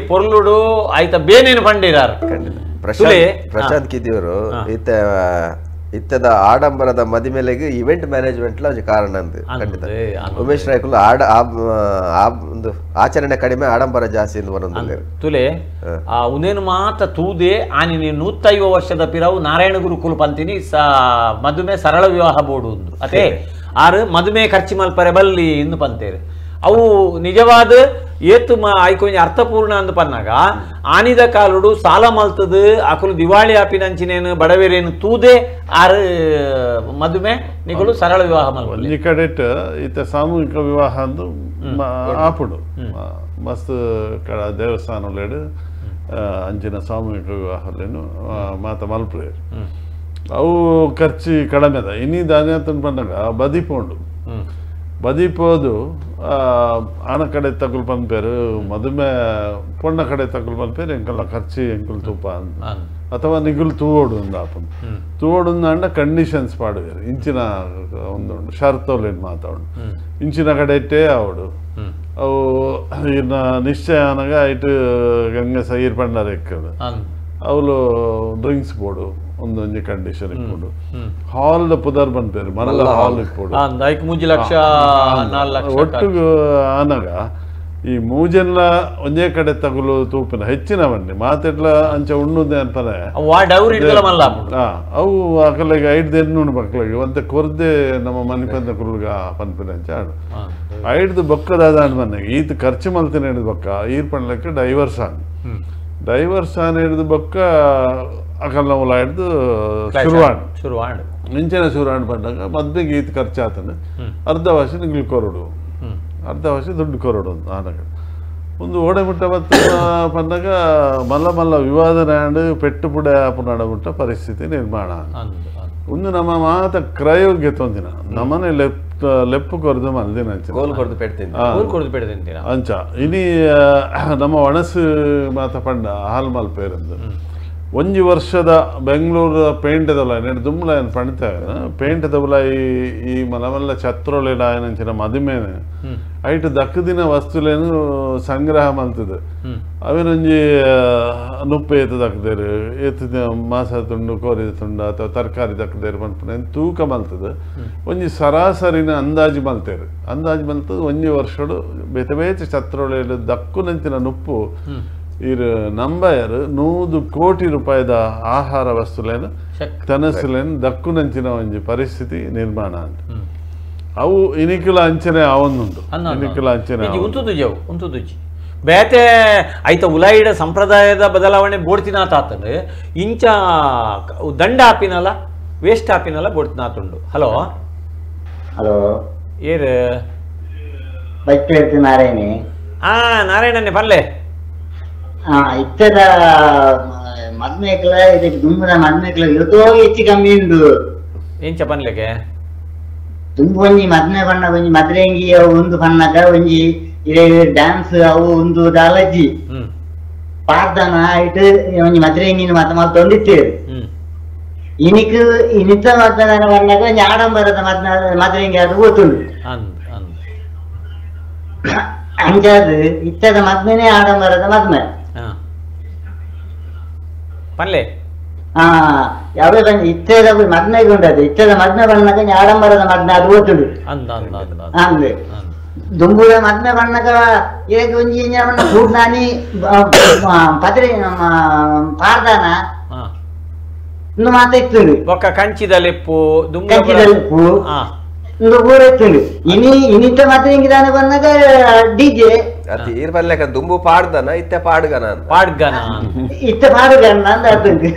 ಪೊರ್ಲುಡು ಆಯ್ತಾ ಬೇನೇನು ಪಂಡಿರಾರು ಪ್ರಶಾಂತ್ ಕಿದಿಯವರು ಇತ್ತ ಇತ್ತದ ಆಡಂಬರದ ಮದಿಮೆಲೆಗೆ ಇವೆಂಟ್ ಮ್ಯಾನೇಜ್ಮೆಂಟ್ ಕಾರಣ ಅಂತ ಖಂಡಿತ ಉಮೇಶ್ ರಾಯ್ಕುಲು ಆಡ ಒಂದು ಆಚರಣೆ ಕಡಿಮೆ ಆಡಂಬರ ಜಾಸ್ತಿ ಎಂದು ತುಲೆ ಆ ಉನೇನು ಮಾತ ತೂದೆ ಆನಿ 150 ವರ್ಷದ ಪಿರವು ನಾರಾಯಣ ಗುರುಕುಲು ಪಂತಿನಿ ಮದುಮೆ ಸರಳ ವಿವಾಹ ಬೋರ್ಡು ಒಂದು ಅದೇ ಆರು ಮದುಮೆ ಖರ್ಚು ಮಲ್ಪರೆ ಬಲ್ಲಿ ಎಂದು ಪಂತೇರು ಅವು ನಿಜವಾದ ಏತು ಆಯ್ಕೊಂಜಿ ಅರ್ಥಪೂರ್ಣ ಅಂದ್ ಪನ್ನಾಗ ಆನಿದ ಕಾಲುಡು ಸಾಲ ಮಲ್ತದು ಅಕುಲು ದಿವಾಳಿ ಆಪಿನಂಚಿನೇನು ಬಡವೇರೇನು ತೂದೆ ಆರು ಮದುಮೆ ನಿಗಳು ಸರಳ ವಿವಾಹ ಮಲ್ಪಲೆ ಒಂಜಿ ಕಡೆಟ್ ಇತ್ತ ಸಾಮೂಹಿಕ ವಿವಾಹ ಅಂದು ಆಪುಡು ಮಸ್ತ್ ಕಡ ದೇವಸ್ಥಾನಲೆಡ್ ಅಂಚಿನ ಸಾಮೂಹಿಕ ವಿವಾಹಲೇನು ಮಾತ ಮಲ್ಪುಲೇರು ಅವು ಖರ್ಚು ಕಡಿಮೆದ ಇನಿ ದಾನ್ಯಾತನ್ ಪನ್ನಗ ಬದಿಪೋಂಡು ಬದಿಪೋದು ಆನ ಕಡೆ ತಗುಲ್ ಪನ್ಪೇರು ಮದುಮೆ ಪೊಣ್ಣ ಕಡೆ ತಗುಲ್ ಪನ್ಪೇರು ಎಂಕಲ್ನ ಖರ್ಚು ಎಂಕುಲ್ ತೂಪ ಅಂತ ಅಥವಾ ನಿಗುಲ್ ತೂವೋಡು ಅಂದ ಆಪುಂಡು ತೂವೋಡು ಅಂಡ ಕಂಡೀಷನ್ಸ್ ಪಾಡುವೇರು ಇಂಚಿನ ಒಂದು ಷರತ್ತೋಲೇನು ಮಾತಾಡು ಇಂಚಿನ ಕಡೆ ಇಟ್ಟೇ ಆವಡು ಅವು ಇನ್ನ ನಿಶ್ಚಯ ಅನಗ ಇಟ್ಟು ಗಂಗೆ ಸೈರ್ ಪಂಡಾರ ಎಕ್ಕದು ಅವಳು ಡ್ರಿಂಕ್ಸ್ ಬೋರ್ಡು ಒಂದೊಂಜಿ ಕಂಡೀಷನ್ ಇಟ್ಕೊಂಡು ಹಾಲ್ ಪುದರ್ ಬಂದ್ಪೇರು ಮಲ್ಲ ಹಾಲ್ ಇಟ್ಕೊಂಡು 3 ಲಕ್ಷ 4 ಲಕ್ಷ ಒಟ್ಟು ಆನಗ ಈ ಮೂಜೆಲ್ಲ ಒಂದೇ ಕಡೆ ತಗುಲು ತೂಪಿನ ಹೆಚ್ಚಿನ ಬನ್ನಿ ಮಾತೆಟ್ಲ ಅಂಚ ಉಣ್ಣುದೆ ಅಂತಾನೆ ಅವು ಅಕಲಿಗೆ ಐಡ್ದು ಎಣ್ಣು ಮಕ್ಕಳಿಗೆ ಒಂತೆ ಕೊರ್ದೆ ನಮ್ಮ ಮನೆ ಕುರುಗ ಪನ್ಪಿನ ಅಂಚ ಆಡು ಐಡ್ದು ಬೊಕ್ಕದಾದ ಬನ್ನಿ ಈತ ಖರ್ಚು ಮಲ್ತಿನ ಹಿಡಿದು ಬೊಕ್ಕ ಈರ್ ಪಣ್ಲಕ್ಕೆ ಡೈವರ್ಸ್ ಆನ್ ಡೈವರ್ಸ್ ಆನ್ ಹಿಡಿದು ಬೊಕ್ಕ ಅಕಲ್ನ ಉಲ ಹಿಡ್ದು ಶುರುವಾಣ್ ಶುರುವಾಣ್ ಇಂಚಿನ ಶುರುವಾಣ್ ಬಂದಾಗ ಮದ್ವೆಗೆ ಈತ ಖರ್ಚಾತನ ಅರ್ಧ ವರ್ಷ ನಿಗ್ಲು ಕೊರಡು ಅರ್ಧ ವರ್ಷ ದುಡ್ಡು ಕೊರಡು ಆನಗ ಒಂದು ಓಡೆ ಮುಟ್ಟ ಬತ್ತ ಬಂದಾಗ ಮಲ್ಲ ಮಲ್ಲ ವಿವಾದ ನಾಡು ಪೆಟ್ಟು ಪುಡೆ ಆಪುನಾಡ ಮುಟ್ಟ ಪರಿಸ್ಥಿತಿ ನಿರ್ಮಾಣ ಒಂದು ನಮ್ಮ ಮಾತ ಕ್ರಯೋಗ್ಯ ತೊಂದಿನ ನಮ್ಮನೆ ಲೆಪ್ತು ಲೆಪ್ಪು ಕೊರ್ದು ಮಲ್ದಿನ ಗೋಲ್ ಕೊರ್ದು ಪೆಡ್ತೀನಿ ಗೋಲ್ ಕೊರ್ದು ಪೆಡ್ತೀನಿ ಅಂಚ ಇನಿ ನಮ್ಮ ಒಣಸು ಮಾತ ಪಂಡ ಹಾಲ್ ಮಲ್ಪೇರಂದು ಒಂಜಿ ವರ್ಷದ ಬೆಂಗಳೂರು ಪೇಂಟೆದಲ್ಲ ನೆಡ್ ದುಂಬುಲ ಏನು ಪಣ್ತಾ ಪೇಂಟೆದವಲ ಈ ಈ ಮಲಮಲ್ಲ ಛತ್ರೋಲೆಡ ಏನಂಚಿನ ಮದುಮೇನೆ ಐಟ್ ದಕ್ಕದಿನ ವಸ್ತುಲೇನು ಸಂಗ್ರಹ ಮಲ್ತದೆ ಅವೇನೊಂಜಿ ನುಪ್ಪು ಏತು ದಕ್ಕದೇರು ಏತು ಮಾಸ ತುಂಡು ಕೋರಿ ತುಂಡು ಅಥವಾ ತರಕಾರಿ ದಕ್ಕದೇರು ಪನ್ಪುನ ತೂಕ ಮಲ್ತದೆ ಒಂಜಿ ಸರಾಸರಿನ ಅಂದಾಜು ಮಲ್ತೇರು ಅಂದಾಜು ಮಲ್ತದೆ ಒಂಜಿ ವರ್ಷಡು ಬೇತೆ ಬೇತೆ ಛತ್ರೋಲೆಡ್ ದಕ್ಕುನಂಚಿನ ನುಪ್ಪು ಇರು ನಂಬಯರು 100 ಕೋಟಿ ರೂಪಾಯಿದ ಆಹಾರ ವಸ್ತುಲೇನು ತನಸುಲೇನು ದಕ್ಕುನಂಚಿನ ಒಂಜಿ ಪರಿಸ್ಥಿತಿ ನಿರ್ಮಾಣ ಅಂತ ಅವು ಇನಿಕುಲ ಅಂಚನೆ ಅವೊಂದುಂಟು ಇನಿಕುಲ ಅಂಚನೆ ಉಂತುದುಜಿ ಬೇತೆ ಐತ ಉಲಾಯಿಡ ಸಂಪ್ರದಾಯದ ಬದಲಾವಣೆ ಬೋಡ್ತಿನ ತಾತಂಡು ಇಂಚ ದಂಡ ಆಪಿನಲ್ಲ ವೇಸ್ಟ್ ಆಪಿನಲ್ಲ ಬೋಡ್ತಿನಾತುಂಡು. ಹಲೋ ಹಲೋ ಏರು ನಾರಾಯಣಿ. ಹಾ ನಾರಾಯಣನೇ ಪರ್ಲೆ. ಇತ್ತದ ಮದ್ಮೇಕಲ ಇದಕ್ಕೆ ದುಂಬುದ ಮದ್ಮೇಕಲ ಇವತ್ತೋ ಹೆಚ್ಚು ಕಮ್ಮಿ ಉಂಡು ಎಂಚ ಪನ್ಲೆಗೆ ದುಂಬು ಒಂಜಿ ಮದ್ಮೆ ಬಣ್ಣ ಒಂಜಿ ಮದ್ರೆಂಗಿ ಅವು ಒಂದು ಬಣ್ಣಕ ಒಂಜಿ ಇದೇ ಡ್ಯಾನ್ಸ್ ಅವು ಒಂದು ದಾಲಜ್ಜಿ ಪಾರ್ದನ ಇಟ್ಟು ಒಂಜಿ ಮದ್ರೆಂಗಿನ ಮಾತ ಮಲ್ತೊಂದಿತ್ತೇರು. ಇನಿಕ್ ಇನಿತ ಮದ್ಮೆ ಬಣ್ಣಕ ಒಂಜಿ ಆಡಂಬರದ ಮದ್ರೆಂಗಿ ಅದು ಗೊತ್ತುಂಡು. ಅಂಚಾದ ಇತ್ತದ ಮದ್ಮೆನೆ ಆಡಂಬರದ ಮದ್ಮೆ ಪನ್ಲೆ. ಹಾ ಯಾವೇ ಇತ್ತದ ಮದ್ಮೆಗೆ ಉಂಟದು ಇತ್ತದ ಮದ್ಮೆ ಬಣ್ಣಕ ಆಡಂಬರದ ಮದ್ಮೆ ಅದು ಗೊತ್ತುಂಡು. ಅಂದೆ ದುಂಬುದ ಮದ್ಮೆ ಬಣ್ಣಕ ಏಕ ಒಂಜಿ ಕೂಡ್ನಾನಿ ಪತ್ರಿ ಪಾರ್ದಾನ ಇಂದು ಮಾತ ಇತ್ತುಂಡು. ಬೊಕ್ಕ ಕಂಚಿದ ಲೆಪ್ಪು ಕಂಚಿದ ಲೆಪ್ಪು ಇಂದು ಪೂರ ಇತ್ತುಂಡು. ಇನಿ ಇನಿತ ಮದ್ರೆಂಗಿದಾನೆ ಬಂದಾಗ ಡಿಜೆ ತೀರ್ ದುಂಬು ಪಾಡ್ದನ ಇತ್ತೆ ಪಾಡ್ಗನ ಪಾಡ್ಗನ ಇತ್ತೆ ಪಾಡುಗನ ಅಂದ ಆತುಂಡು.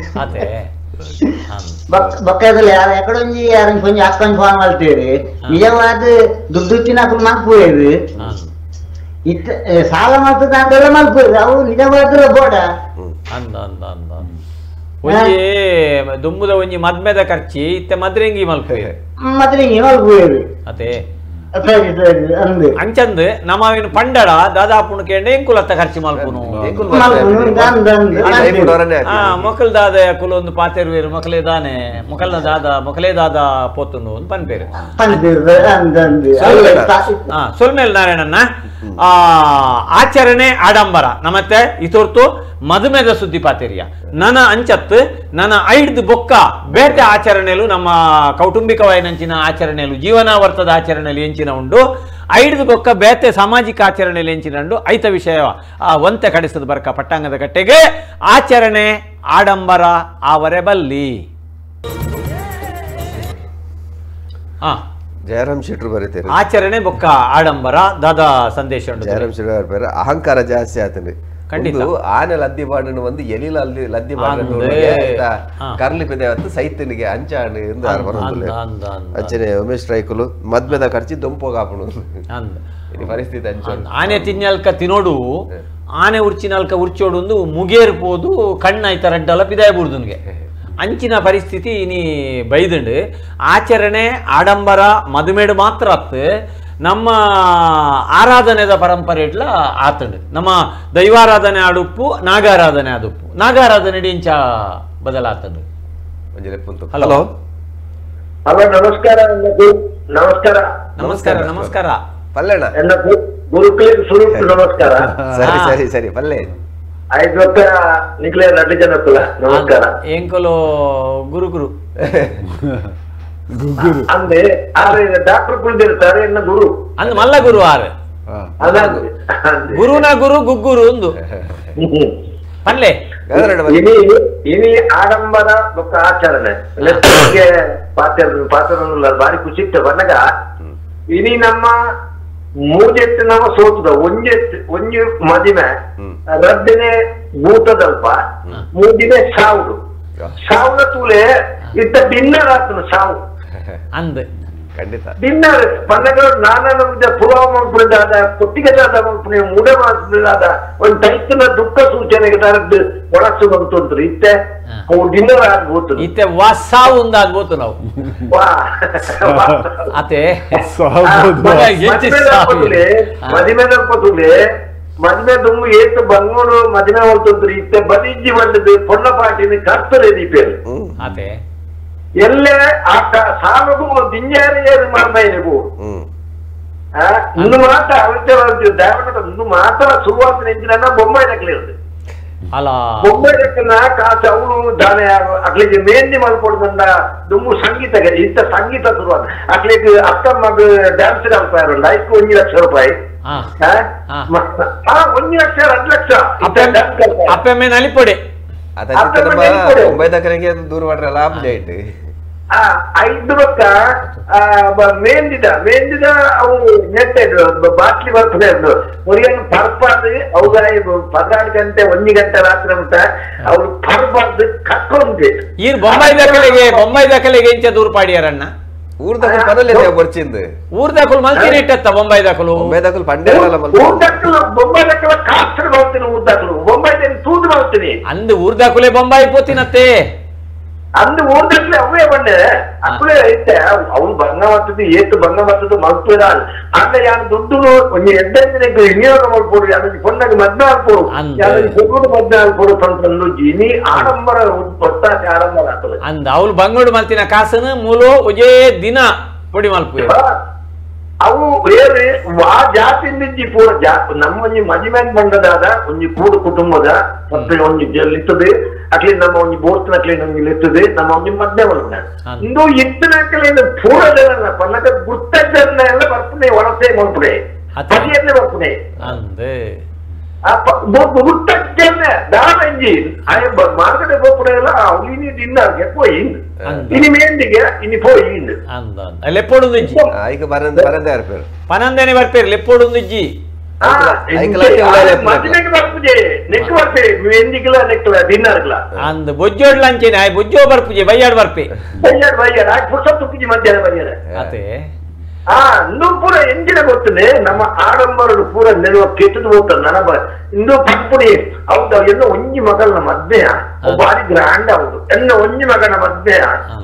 ಬೊಕ್ಕದಲ್ಲಿ ಯಾರು ಎಕಡೊಂಜಿ ಯಾರೊಂಜಿ ಒಂಜಿ ಅಕ್ಕೊಂಜಿ ಫೋನ್ ಮಲ್ತೇರಿ ನಿಜವಾದ ದುಡ್ಡು ಅಕ್ಲು ಮಲ್ಪುವೇರು ಇತ್ತ ಸಾಲ ಮಲ್ತದ ಮಲ್ಪುವೇರು ಅವು ನಿಜವಾದ ಬೋಡ. ಅಂದ ಅಂದ ಅಂದ ಒಂಜಿ ದುಂಬುದ ಒಂಜಿ ಮದ್ಮೆದ ಖರ್ಚಿ ಇತ್ತೆ ಮದ್ರೆಂಗಿ ಮಲ್ಪುವೇರು ಮದ್ರೆಂಗಿ ಮಲ್ಪುವೇರು ಅದೇ ಅಂಚಂದ್ ನಮ್ಮವೇನು ಪಂಡಡ ದಾದಾಪುಣ ಕೇಂಡ ಎಂಕುಲತ್ತ ಖರ್ಚು ಮಲ್ಪುನು ಮೊಕಲ್ ದಾದ ಕುಲೊಂದು ಪಾತೆರುವೇರು ಮೊಕಲೇ ದಾನೆ ಮೊಕಲ್ನ ದಾದ ಮೊಕಲೇ ದಾದ ಪೋತುನು ಒಂದು ಪನ್ಪೇರು. ಸೊಲ್ಮೇಲ್ ನಾರಾಯಣಣ್ಣ ಆಚರಣೆ ಆಡಂಬರ ನಮ್ಮತ್ತೆ ಇತೋರ್ತು ಮದುಮೆದ ಸುದ್ದಿ ಪಾತೆರಿಯ ನನ್ನ ಅಂಚತ್ತು ನನ್ನ ಐಡ್ದು ಬೊಕ್ಕ ಬೇಟೆ ಆಚರಣೆಲು ನಮ್ಮ ಕೌಟುಂಬಿಕವಾಯಿನಂಚಿನ ಆಚರಣೆಲು ಜೀವನಾವರ್ತದ ಆಚರಣೆಲು ಎಂಚಿನ ಉಂಡು ಐಡ್ದು ಬೊಕ್ಕ ಬೇತೆ ಸಾಮಾಜಿಕ ಆಚರಣೆಲು ಎಂಚಿನ ಉಂಡು ಐತ ವಿಷಯ ಆ ಒಂತೆ ಕಡಿಸದ ಬರ್ಕ ಪಟ್ಟಾಂಗದ ಕಟ್ಟೆಗೆ ಆಚರಣೆ ಆಡಂಬರ ಆವರೆ ಬಲ್ಲಿ. ಜಯರಾಮ್ ಶೆಟ್ರು ಬರೀತಾರೆ ಆಚರಣೆ ಬೊಕ್ಕ ಆಡಂಬರ ದಾದಾ ಸಂದೇಶ ಉಂಟು. ಜಯರಾಮ್ ಶೆಟ್ರು ಅಹಂಕಾರ ಜಾಸ್ತಿ ಆತಂದ್ರೆ ಖಂಡಿತ ಆನೆ ಲದ್ದಿ ಬಾಡನ್ನು ಒಂದು ಎಲಿ ಲದ್ದಿ ಲದ್ದಿ ಬಾಡನ್ನು ಕರ್ಲಿ ಪೆದೆ ಸೈತನಿಗೆ ಅಂಚಾಣು ಎಂದು ಅಂಚನೆ ಉಮೇಶ್ ರೈಕುಲು ಮದ್ಮೆದ ಖರ್ಚಿ ದೊಂಪೋಗಾಪುಣು ಪರಿಸ್ಥಿತಿ ಅಂಚ. ಆನೆ ತಿನ್ನಲ್ಕ ತಿನ್ನೋಡು ಆನೆ ಉರ್ಚಿನಲ್ಕ ಉರ್ಚೋಡು ಒಂದು ಮುಗೇರ್ಪೋದು ಕಣ್ಣಾಯ್ತ ರಡ್ಡಲ ಪಿದಾಯಬೂರ್ದುನ್ಗೆ ಅಂಚಿನ ಪರಿಸ್ಥಿತಿ ಇನಿ ಬೈದುಂಡು. ಆಚರಣೆ ಆಡಂಬರ ಮದುಮೇಡು ಮಾತ್ರ ಅತ್ತು ನಮ್ಮ ಆರಾಧನೆದ ಪರಂಪರೆ ಇಟ್ಲ ಆತಂಡು. ನಮ್ಮ ದೈವಾರಾಧನೆ ಆಡುಪ್ಪು ನಾಗಾರಾಧನೆ ಆದುಪ್ಪು ನಾಗಾರಾಧನೆ ಇಂಚ ಬದಲಾತಂಡು. ಹಲೋ ಹಲೋ ನಮಸ್ಕಾರ ನಮಸ್ಕಾರ ನಮಸ್ಕಾರ ನಮಸ್ಕಾರ ಪಲ್ಲೆಣ್ಣ ಗುರುಕುಲಿಗೆ ಸುರುಟು ನಮಸ್ಕಾರ. ಸರಿ ಸರಿ ಸರಿ ಪಲ್ಲೆ ಐದು ನಿಕ್ಲೆ ರಡ್ಡು ಜನಕ್ಕುಲ ನಮಸ್ಕಾರ. ಎಂಕಲು ಗುರು ಗುರು ಅಂದೆ ಆದ್ರೆ ಡಾಕ್ಟರ್ ಕುಳಿದಿರ್ತಾರೆ ಎನ್ನ ಗುರು ಅಂದ್ ಮಲ್ಲ ಗುರು ಆರು ಗುರುನ ಗುರು ಗುಗ್ಗುರು ಒಂದು ಪಲ್ಲೆ. ಇನಿ ಇನಿ ಆಡಂಬರ ಬೊಕ್ಕ ಆಚರಣೆ ಪಾತ್ರ ಪಾತ್ರ ಬಾರಿ ಖುಷಿ ಇತ್ತು ಬನ್ನಗ ಇನಿ ನಮ್ಮ ಮೂಜೆತ್ತು ನಮ್ಮ ಸೋತದ ಒಂಜೆತ್ತು ಒಂಜಿ ಮದಿಮೆ ರಡ್ಡನೆ ಭೂತದಲ್ಪ ಮೂಜಿನೆ ಸಾವು ಸಾವುನ ತೂಲೆ ಇತ್ತ ಡಿನ್ನರ್ ಆತನ ಸಾವು ಅಂದ್ ಖಂಡಿತ ಡಿನ್ನರ್ ಪನ್ನಗ ನಾನಾ ಪುಲಾವ್ ಮಲ್ಪುದಾದ ಕೊಟ್ಟಿಗೆದಾದ ಮಲ್ಪುನೆ ಮೂಡೆ ಮಲ್ಪುದಾದ ಒಂದು ಟೈತನ ದುಃಖ ಸೂಚನೆಗೆ ತರದ್ದು ಒಳಸು ಬಂತು ಇತ್ತೆ ಅವು ಡಿನ್ನರ್ ಆಗ್ಬೋದು ಇತ್ತೆ ವಾಸ ಒಂದಾಗ್ಬೋದು ನಾವು ಅತೆ ಮದಿಮೆ ಮದಿಮೆ ದುಂಬು ಏತು ಬಂಗೂರು ಮದಿಮೆ ಹೊಲ್ತಂತ್ರಿ ಇತ್ತೆ ಬದಿಜ್ಜಿ ಬಂದದ್ದು ಪೊಣ್ಣ ಪಾಟಿನ ಕರ್ತರೆ ದೀಪೇರು ಅತೆ ಎಲ್ಲೇ ಆ ಸಾಲದು ದಿಂಜಾರಿ ಮರ್ಮೈನೆ ಪೋ ಇನ್ನು ಮಾತ್ರ ಅವತ್ತೆ ದೇವನ ಇನ್ನು ಮಾತ್ರ ಶುರುವಾತ ನೆಂಚಿನ ಬೊಂಬೈ ನಕ್ಲಿರುದು ಅಲ್ಲ ಬೊಂಬೈ ನಕ್ಕನ ಕಾಸು ಅವನು ದಾನೆ ಅಕ್ಲಿಗೆ ಮೇಂದಿ ಮಲ್ಪೊಡ್ದಂಡ ದುಂಬು ಸಂಗೀತ ಇಂತ ಸಂಗೀತ ಶುರುವಾತ ಅಕ್ಲಿಗೆ ಅಕ್ಕಮ್ಮಗ ಡ್ಯಾನ್ಸ್ ಅಲ್ಪಾಯ ಐಕು 1 ಲಕ್ಷ ರೂಪಾಯಿ 1 ಲಕ್ಷ 2 ಲಕ್ಷ ಅಪ್ಪಮ್ಮೆ ನಲಿಪೊಡೆ ಒಂಬೈದಕರಿಗೆ ದೂರ ಮಾಡ್ರೆ ಲಾಭ ಇಟ್ಟು ಐದು ಬಕ್ಕ ಮೇಂದಿದ ಮೇಂದಿದ ಅವು ನೆಟ್ಟೆ ಬಾಟ್ಲಿ ಬರ್ತದೆ ಅದು ಹೊರಗೆ ಪರ್ಪಾದು ಅವುಗಳ 14 ಗಂಟೆ 1 ಗಂಟೆ ರಾತ್ರಿ ಅಂತ ಅವ್ರು ಪರ್ಬಾರ್ದು ಕಕ್ಕೊಂಡೆ ಈ ಬೊಂಬೈ ದಾಖಲೆಗೆ ಇಂಚ ದೂರ ಪಾಡಿಯಾರಣ್ಣ ಊರ್ದಕುಲು ಪನಲೆ ಬರ್ಚಿಂದು ಊರ್ದಕುಲು ಮಲ್ತಿನ ಇಟ್ಟತ್ತ ಬೊಂಬೈ ದಾಖಲು ಬೊಂಬೈ ದಾಖಲು ಪಂಡೆ ಊರ್ದಕುಲು ಬೊಂಬೈ ದಾಖಲ ಕಾಸ್ತ್ರ ಬರ್ತೀನಿ ಊರ್ದಕುಲು ಬೊಂಬೈ ತೂದು ಬರ್ತೀನಿ ಅಂದು ಊರ್ದಕುಲೆ ಬೊಂಬೈ ಪೋತಿನತ್ತೆ ಅಂದು ಊರ್ದಕ್ಲೆ ಅವೇ ಬಂಡೆ ಅಕ್ಕಲೇ ಐತೆ ಅವ್ನು ಬಂಗ ಮತ್ತದು ಏತು ಬಂಗ ಮತ್ತದು ಮಲ್ಪುದಾಲ್ ಆಗ ಯಾರು ದುಡ್ಡು ಒಂಜಿ ಎಡ್ಡೆ ವಿನಿಯೋಗ ಮಲ್ಪೋಡು ಯಾರು ಪೊಣ್ಣಗೆ ಮದ್ವೆ ಆಲ್ಪೋಡು ಯಾರು ಪೊಣ್ಣು ಮದ್ವೆ ಆಲ್ಪೋಡು ಪಂತಂದು ಇನಿ ಆಡಂಬರ ಒಟ್ಟಾಸಿ ಆಡಂಬರ ಆತದೆ ಅಂದ ಅವ್ಲು ಬಂಗೋಡು ಮಲ್ತಿನ ಕಾಸನು ಮೂಲು ಒಂಜೇ ದಿನ ಪೊಡಿ ಮಲ್ಪು ಅವು ಬೇರೆ ವಾ ಜಾತಿಂದಿಜ್ಜಿ ಪೂರ ಜಾ ನಮ್ಮ ಒಂಜಿ ಮದಿಮ್ಯಾನ್ ಬಂಡದಾದ ಒಂಜಿ ಕೂಡು ಕುಟುಂಬದ ಮತ್ತೆ ಒಂಜಿ ಲಿತ್ತದೆ ಅಕ್ಲಿ ನಮ್ಮ ಒಂಜಿ ಬೋರ್ತನಕ್ಲಿ ಒಂಜಿ ಲಿತ್ತದೆ ನಮ್ಮ ಒಂಜಿ ಮದ್ದೆ ಮಲ್ಪುನ ಇಂದು ಇತ್ತನಕ್ಲಿ ಪೂರ ಜನ ಪನ್ನಕ ಗುರ್ತ ಜನ ಎಲ್ಲ ಬರ್ಪುನೆ ವಲಸೆ ಮಲ್ಪುನೆ ಪದಿಯನ್ನೇ ಬರ್ಪುನೆ ಗುರ್ತ ಜನ ದಾನ ಇಂಜಿ ಮಾರ್ಗಡೆ ಬೋಪುನೆ ಎಲ್ಲ ಇನಿ ಡಿನ್ನರ್ ಪೋಯಿ ಇನಿ ಮೇಂದಿಗೆ ಇನಿ ಪೋಯಿ ಲೆಪ್ಪೋಡುಂದಿಜ್ಜಿ ಐಕ ಬರಂದೆ ಬರ್ಪೇರು ಪನಂದೇನೆ ಬರ್ಪೇರು ಲೆಪ್ಪೋಡುಂದಿಜ್ಜಿ ಅಂದ್ ಬೊಜ್ಜೋಡ್ ಲಂಚೇನೆ ಆಯ್ ಬೊಜ್ಜೋ ಬರ್ಪುಜೆ ಬಯ್ಯಾಡ್ ಬರ್ಪೆ ಬಯ್ಯಾಡ್ ಬಯ್ಯಾಡ್ ಆಯ್ ಪುರ್ಸೊತ್ತು ಉಪ್ಪುಜಿ ಮಧ್ಯಾಹ್ನ ಬಯ್ಯಾಡ ಅತೆ ಇಂದು ಪೂರ ಎಂಜಿನ ಗೊತ್ತನೆ ನಮ್ಮ ಆಡಂಬರಡು ಪೂರ ನೆಲುವ ಕೆಟ್ಟದು ಹೋಗ್ತದೆ ನನ್ನ ಇಂದು ಪಪ್ಪುಡಿ ಹೌದು ಎಲ್ಲ ಒಂಜಿ ಮಗನ ಮದ್ವೆಯ ಭಾರಿ ಗ್ರ್ಯಾಂಡ್ ಹೌದು ಎಲ್ಲ ಒಂಜಿ ಮಗನ ಮದ್ವೆಯ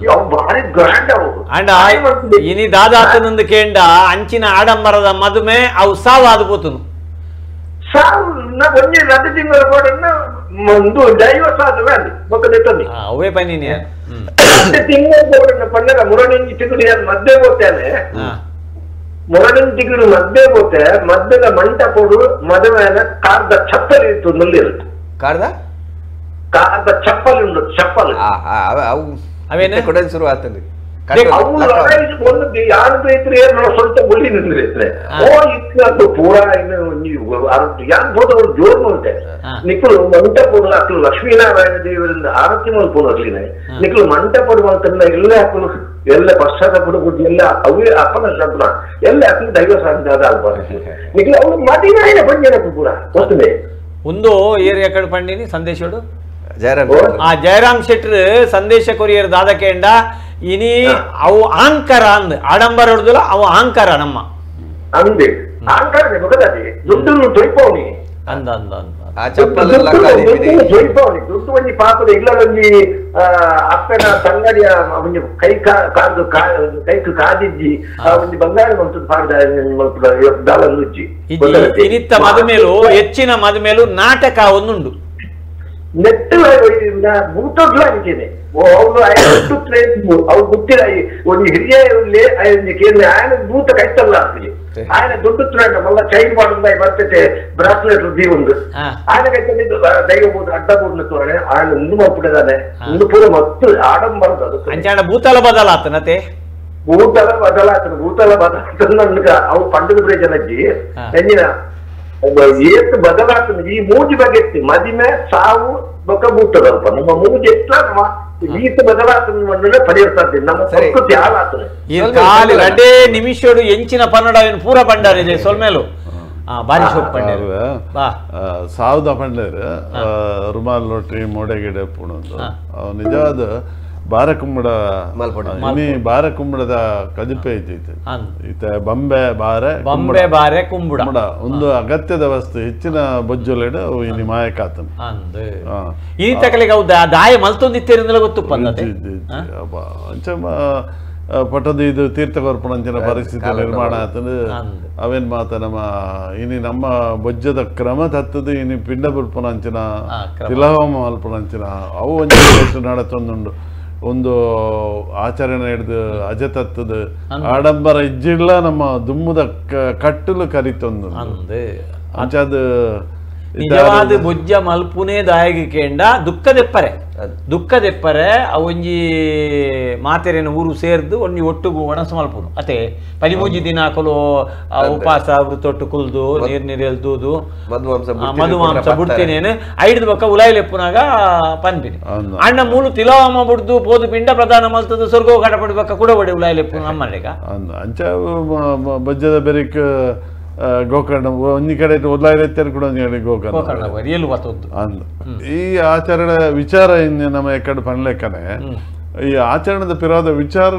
ಅವು ಭಾರಿ ಗ್ರ್ಯಾಂಡ್ ಹೌದು ಅಂಡ ಇನಿ ದಾದಾತನಂದು ಕೇಂಡ ಅಂಚಿನ ಆಡಂಬರದ ಮದುವೆ ಅವು ಸಾವು ಅದು ಪೋತುನು ಸಾವು ಒಂಜಿ ರದ್ದು ತಿಂಗಳ ಕೂಡ ಒಂದು ಡೈವರ್ಸ್ ಆದ ಮಕ್ಕಳು ಅವೇ ಪನ್ನಿನಿ ತಿಂಗಳ ಕೂಡ ಪಣ್ಣದ ಮುರಣಿಂಜಿ ತಿಂಗಳು ಮದ್ವೆ ಹೋಗ್ತೇನೆ ಮೊರಡಿನ ತಿಂಗಳು ಮದ್ವೆ ಹೋತೆ ಮದ್ವೆದ ಮಂಟಪೋಡು ಮದುವೆನ ಕಾರ್ದ ಚಪ್ಪಲಿ ಇತ್ತು ನುಲ್ಲಿರುತ್ತೆ ಕಾರ್ದ ಕಾರ್ದ ಚಪ್ಪಲಿ ಉಂಟು ಚಪ್ಪಲಿ ಅವೇನ ಕೊಡ ಶುರು ಆತಲ್ಲಿ ಅವು ಒಂದು ಯಾರು ಬೇತ್ರಿ ಏನೋ ಸ್ವಂತ ಗುಳ್ಳಿ ನಿಂದಿರುತ್ತೆ ಓ ಇತ್ತು ಪೂರಾ ಇನ್ನು ಯಾರು ಹೋದವರು ಜೋರು ಉಂಟೆ ನಿಕ್ಕಲು ಮಂಟಪೋಡು ಅಕ್ಲು ಲಕ್ಷ್ಮೀನಾರಾಯಣ ದೇವರಿಂದ ಆರತಿ ಮಲ್ಪೋಡು ಅಕ್ಲಿನ ನಿಕ್ಕಲು ಮಂಟಪೋಡು ಅಂತಂದ ಎಲ್ಲ ಹಾಕಲು ಎಲ್ಲ ಪಶ್ಚಾತ್ತಾಪ ಎಲ್ಲ ಅವೇ ಅಪ್ಪನ ಶಬ್ದ ಎಲ್ಲ ಅಕ್ಲು ದೈವ ಸಾಧ್ಯ ಅಲ್ಪ ನಿಕ್ಕಲು ಅವಳು ಮದಿನಾಯನ ಪಂಜನ ಪೂರ ಗೊತ್ತದೆ ಒಂದು ಏರಿಯಾ ಕಡೆ ಪಂಡಿನಿ ಸಂದೇಶೋಡು ಜಯರಾಮ್ ಆ ಜಯರಾಮ್ ಶೆಟ್ರ್ ಸಂದೇಶ ಕೊರಿಯರ್ ದಾದಕೇಂಡ ಇನಿ ಅವು ಆಂಕರ ಅಂದ್ ಆಡಂಬರ ಹೊಡೆದಿಲ್ಲ ಅವು ಆಂಕರ ನಮ್ಮ ಅಂದೆ ಆಂಕರ ಗೊತ್ತದೆ ದುಡ್ಡು ತೊಯ್ಪವನಿ ಅಂದ ಅಂದ ಅಂದ ಆ ಚಪ್ಪಲ್ ತೊಯ್ಪವನಿ ದುಡ್ಡು ಒಂಜಿ ಪಾಪದ ಇಲ್ಲದೊಂಜಿ ಅಪ್ಪನ ತಂಗಡಿಯ ಒಂಜಿ ಕೈ ಕಾದು ಕೈಕು ಕಾದಿಜ್ಜಿ ಆ ಒಂಜಿ ಬಂಗಾರ ಮಂತದ ಪಾಡ್ದ ದಾಲ ನುಜ್ಜಿ ಇನಿತ್ತ ಮದುಮೇಲು ಹೆಚ್ಚಿನ ಮದುಮೇಲು ನಾಟಕ ಒಂದುಂಡು ನೆಟ್ಟು ಭೂತದ್ಲ ಅಂಚೇನೆ ಅವ್ರು ಅವ್ರು ಗೊತ್ತಿಲ್ಲ ಒಂದು ಹಿರಿಯ ಕೇಂದ್ರ ఆయన ಭೂತ ಕೈತಲ್ಲ ಆಗ್ತದೆ ఆయన ದುಡ್ಡು ಮಲ್ಲ ಚೈನ್ ಮಾಡುದ ಬರ್ತೈತೆ ಬ್ರಾಸ್ಲೆಟ್ ಒಂದು ఆయన ಕೈತಲ್ಲಿ ದೈವ ಭೂತ ಅಡ್ಡ ಭೂತ ఆయన ಒಂದು ಮಲ್ಪುಡಿದಾನೆ ಒಂದು ಪೂರ ಮತ್ತು ಆಡಂಬರದ ಅದು ಅಂಚಾಣ ಭೂತಲ ಬದಲಾತನತೆ ಭೂತಲ ಬದಲಾತನ ಭೂತಲ ಬದಲಾತನ ನನ್ಗ ಅವು ಪಂಡದ ಪ್ರಯೋಜನಜ್ಜಿ ಎಂಜಿನ ಏತು ಬದಲಾತನ ಈ ಮೂಜಿ ಬಗೆತ್ತಿ ಮದಿಮೆ ಸಾವು ಬೊಕ್ಕ ಭೂತದಲ್ಪ ನಮ್ಮ ಮೂಜಿ ಎಟ್ಲ ನಮ್ಮ ಈತ ಬದಲಾತನ ಪರಿವರ್ತನೆ ನಮ್ಮ ಸಂಸ್ಕೃತಿ ಹಾಳಾತನ ಈ ಕಾಲಿ ರಡೇ ನಿಮಿಷಡು ಎಂಚಿನ ಪನ್ನಡ ಪೂರ ಪಂಡಾರಿದೆ ಸೊಲ್ಮೇಲು ಬಾರಿ ಶೋಕ್ ಪಂಡೇರು ಸಾವುದ ಪಂಡೇರು ರುಮಾಲ್ ರೊಟ್ಟಿ ಮೋಡೆಗಿಡೆ ಪುಣದು ನಿಜವಾದ ಬಾರಕುಂಬಡ ಇನಿ ಬಾರಕುಂಬಡದ ಕಜಿಪೆ ಐತಿ ಇತ್ತೆ ಬಂಬೆ ಬಾರೆ ಬಂಬೆ ಬಾರೆ ಕುಂಬುಡ ಒಂದು ಅಗತ್ಯದ ವಸ್ತು ಹೆಚ್ಚಿನ ಬೊಜ್ಜುಲೆಡ್ ಇನಿ ಮಾಯಕಾತನ ಇನಿ ತಕಲೆಗೆ ಅವು ದಾಯ ಮಲ್ತೊಂದಿತ್ತೇರಿಂದಲ ಗೊತ್ತುಪ್ಪ ಅಂಚ ಪಟದ ಇದು ತೀರ್ಥ ಕೊರ್ಪಣಂಚಿನ ಪರಿಸ್ಥಿತಿ ನಿರ್ಮಾಣ ಆತಂದು ಅವೇನ್ ಮಾತ ನಮ್ಮ ಇನಿ ನಮ್ಮ ಬೊಜ್ಜದ ಕ್ರಮ ತತ್ತದು ಇನಿ ಪಿಂಡ ಬುಲ್ಪನಂಚಿನ ತಿಲಹೋಮ ಮಲ್ಪನಂಚಿನ ಅವು ಒಂಜಿ ನಡತೊಂದುಂಡು ಒಂದು ಆಚರಣೆ ಹಿಡಿದು ಅಜತತ್ತದ ಆಡಂಬರ ಇಜ್ಜಿಲ್ಲ ನಮ್ಮ ದುಮ್ಮದ ಕಟ್ಟಲು ಕರಿತೊಂದು ಅಂಚಾದ ನಿಜವಾದ ಬೊಜ್ಜ ಮಲ್ಪುನೇ ದಾಯಗೆ ಕೇಂಡ ದುಃಖದೆಪ್ಪರೆ ದುಃಖದೆಪ್ಪರೆ ಅವೊಂಜಿ ಮಾತೆರೆನ ಊರು ಸೇರ್ದು ಒಂಜಿ ಒಟ್ಟುಗು ಒಣಸು ಮಲ್ಪುನು ಅತೆ ಪದಿಮೂಜಿ ದಿನ ಹಾಕಲು ಉಪವಾಸ ವೃತ್ತೊಟ್ಟು ಕುಲ್ದು ನೀರ್ ನೀರೆಲ್ ದೂದು ಮಧುಮಾಂಸ ಬುಡ್ತಿನೇನು ಐಡ್ದು ಬೊಕ್ಕ ಉಲಾಯಿಲೆಪ್ಪುನಾಗ ಪನ್ಪಿನಿ ಅಣ್ಣ ಮೂಲು ತಿಲವಾಮ ಬುಡ್ದು ಪೋದು ಪಿಂಡ ಪ್ರಧಾನ ಮಲ್ತದ ಸ್ವರ್ಗೋ ಕಡಪಡಿ ಬೊಕ್ಕ ಕೂಡ ಬಡಿ ಉಲಾಯಿಲೆಪ್ಪು ನಮ್ಮನೆಗ ಅಂಚ ಬೊಜ್ಜದ ಬೆರಿಕ್ ಗೋಕರ್ಣ ಒಂಜಿ ಕಡೆ ಒಲ್ಲಾಯಿರೆತ್ತರು ಕೂಡ ಒಂಜಿ ಕಡೆ ಗೋಕರ್ಣ ಅಂದ್ ಈ ಆಚರಣೆ ವಿಚಾರ ಇನ್ನು ನಮ್ಮ ಎಕ್ಕಡೆ ಪನ್ಲೆಕ್ಕನೆ ಈ ಆಚರಣೆದ ಪಿರಾದ ವಿಚಾರ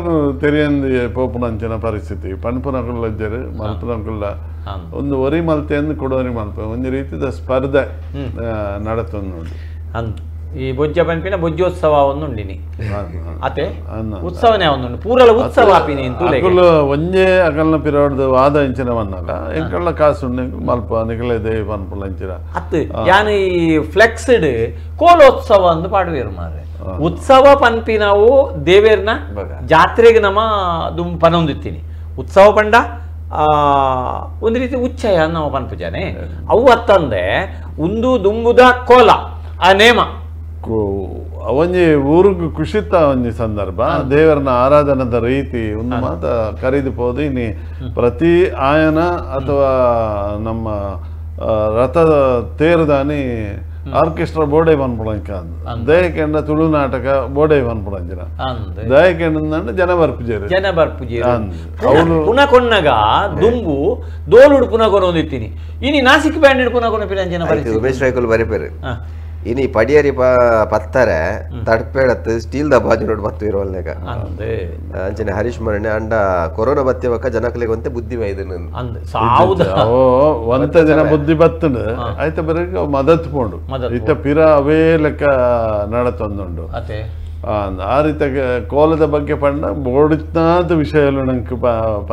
ತೆರಿಯಂದು ಪೋಪುನಂಚಿನ ಪರಿಸ್ಥಿತಿ ಪನ್ಪುನಕುಲ್ಲ ಮಲ್ಪುನಕುಲ್ಲ ಒಂದು ಒರಿ ಮಲ್ತೆ ಅಂದ್ ಕೊಡೋರಿ ಮಲ್ಪೆ ಒಂಜಿ ರೀತಿದ ಸ್ಪರ್ಧೆ ನಡತೊಂದು ಅಂದ್ ಈ ಬೊಜ್ಜ ಪನ್ಪಿನ ಬೊಜ್ಜೋತ್ಸವ ಒಂದುಂಡಿನಿ ಅತೆ ಉತ್ಸವನೇ ಒಂದುಂಡು ಪೂರಲ ಉತ್ಸವ ಆಪಿನಿ ಅಕುಲು ಒಂಜೇ ಅಕಲ್ನ ಪಿರೋಡ್ದು ವಾದ ಇಂಚಿನ ವನ್ನಗ ಎಂಕಲ್ಲ ಕಾಸು ಮಲ್ಪ ನಿಕಲೆ ದೇವಿ ಪನ್ಪುಲ ಇಂಚಿನ ಅತ್ತು ಯಾನ್ ಈ ಫ್ಲೆಕ್ಸ್ಡ್ ಕೋಲೋತ್ಸವ ಅಂದು ಪಾಡುವೇರು ಮಾರ್ರೆ ಉತ್ಸವ ಪನ್ಪಿ ನಾವು ದೇವೇರ್ನ ಜಾತ್ರೆಗೆ ನಮ್ಮ ದುಮ್ ಪನೊಂದಿತ್ತೀನಿ ಉತ್ಸವ ಪಂಡ ಒಂದು ರೀತಿ ಉಚ್ಚಯ ನಾವು ಪನ್ಪುಜಾನೆ ಅವು ಅತ್ತಂದೆ ಒಂದು ದುಂಬುದ ಕೋಲ ಆ ನೇಮ ಒಂಜಿ ಊರುಗು ಖುಷಿತ ಒಂಜಿ ಸಂದರ್ಭ ದೇವರನ ಆರಾಧನದ ರೀತಿ ಒಂದು ಮಾತ ಕರೀದು ಪೋದು ಇನಿ ಪ್ರತಿ ಆಯನ ಅಥವಾ ನಮ್ಮ ರಥದ ತೇರುದಾನಿ ಆರ್ಕೆಸ್ಟ್ರಾ ಬೋರ್ಡೇ ಪನ್ಪುಣಂಕ ದಯಕೆಂಡ ತುಳು ನಾಟಕ ಬೋರ್ಡೇ ಪನ್ಪುಣಂಚಿನ ದಯಕೆಂಡ ಜನ ಬರ್ಪುಜೇರು ಜನ ಬರ್ಪುಜೇರು ಪುನಃ ಕೊಣ್ಣಗ ದುಂಬು ದೋಲುಡು ಪುನಃ ಕೊನೊಂದಿತ್ತೀನಿ ಇನಿ ನಾಸಿಕ್ ಬ್ಯಾಂಡ್ ಪುನಃ ಕೊನ ಪಿರಂಜನ ಪರಿಸ್ಥಿತಿ ಉಮೇಶ್ ರೈಕುಲ್ ಬರಿಪೇರು ಇನಿ ಪಡಿಯರಿ ಪತ್ತಾರೆ ತಡ್ಪೇಡತ್ತು ಸ್ಟೀಲ್ the ಬಾಜು ನೋಡ್ ಬತ್ತು ಇರುವಲ್ಲೇಗ ಅಂಚನೆ ಹರೀಶ್ ಮರಣೆ ಅಂಡ ಕೊರೋನಾ ಬತ್ತೆ ಬಕ್ಕ ಜನಕಲಿಗೆ ಒಂತೆ ಬುದ್ಧಿ ಬೈದನು ಒಂತ ಜನ ಬುದ್ಧಿ ಬತ್ತುಂಡು ಆಯ್ತ ಬರೀ ಮದತ್ ಪೋಂಡು ಇತ್ತ ಪಿರ ಅವೇ ಲೆಕ್ಕ ನಡತೊಂದುಂಡು ಆ ರೀತಿ ಕೋಲದ ಬಗ್ಗೆ ಪಂಡ ಬೋಡಿತ್ನಾದ ವಿಷಯಲು ನಂಗೆ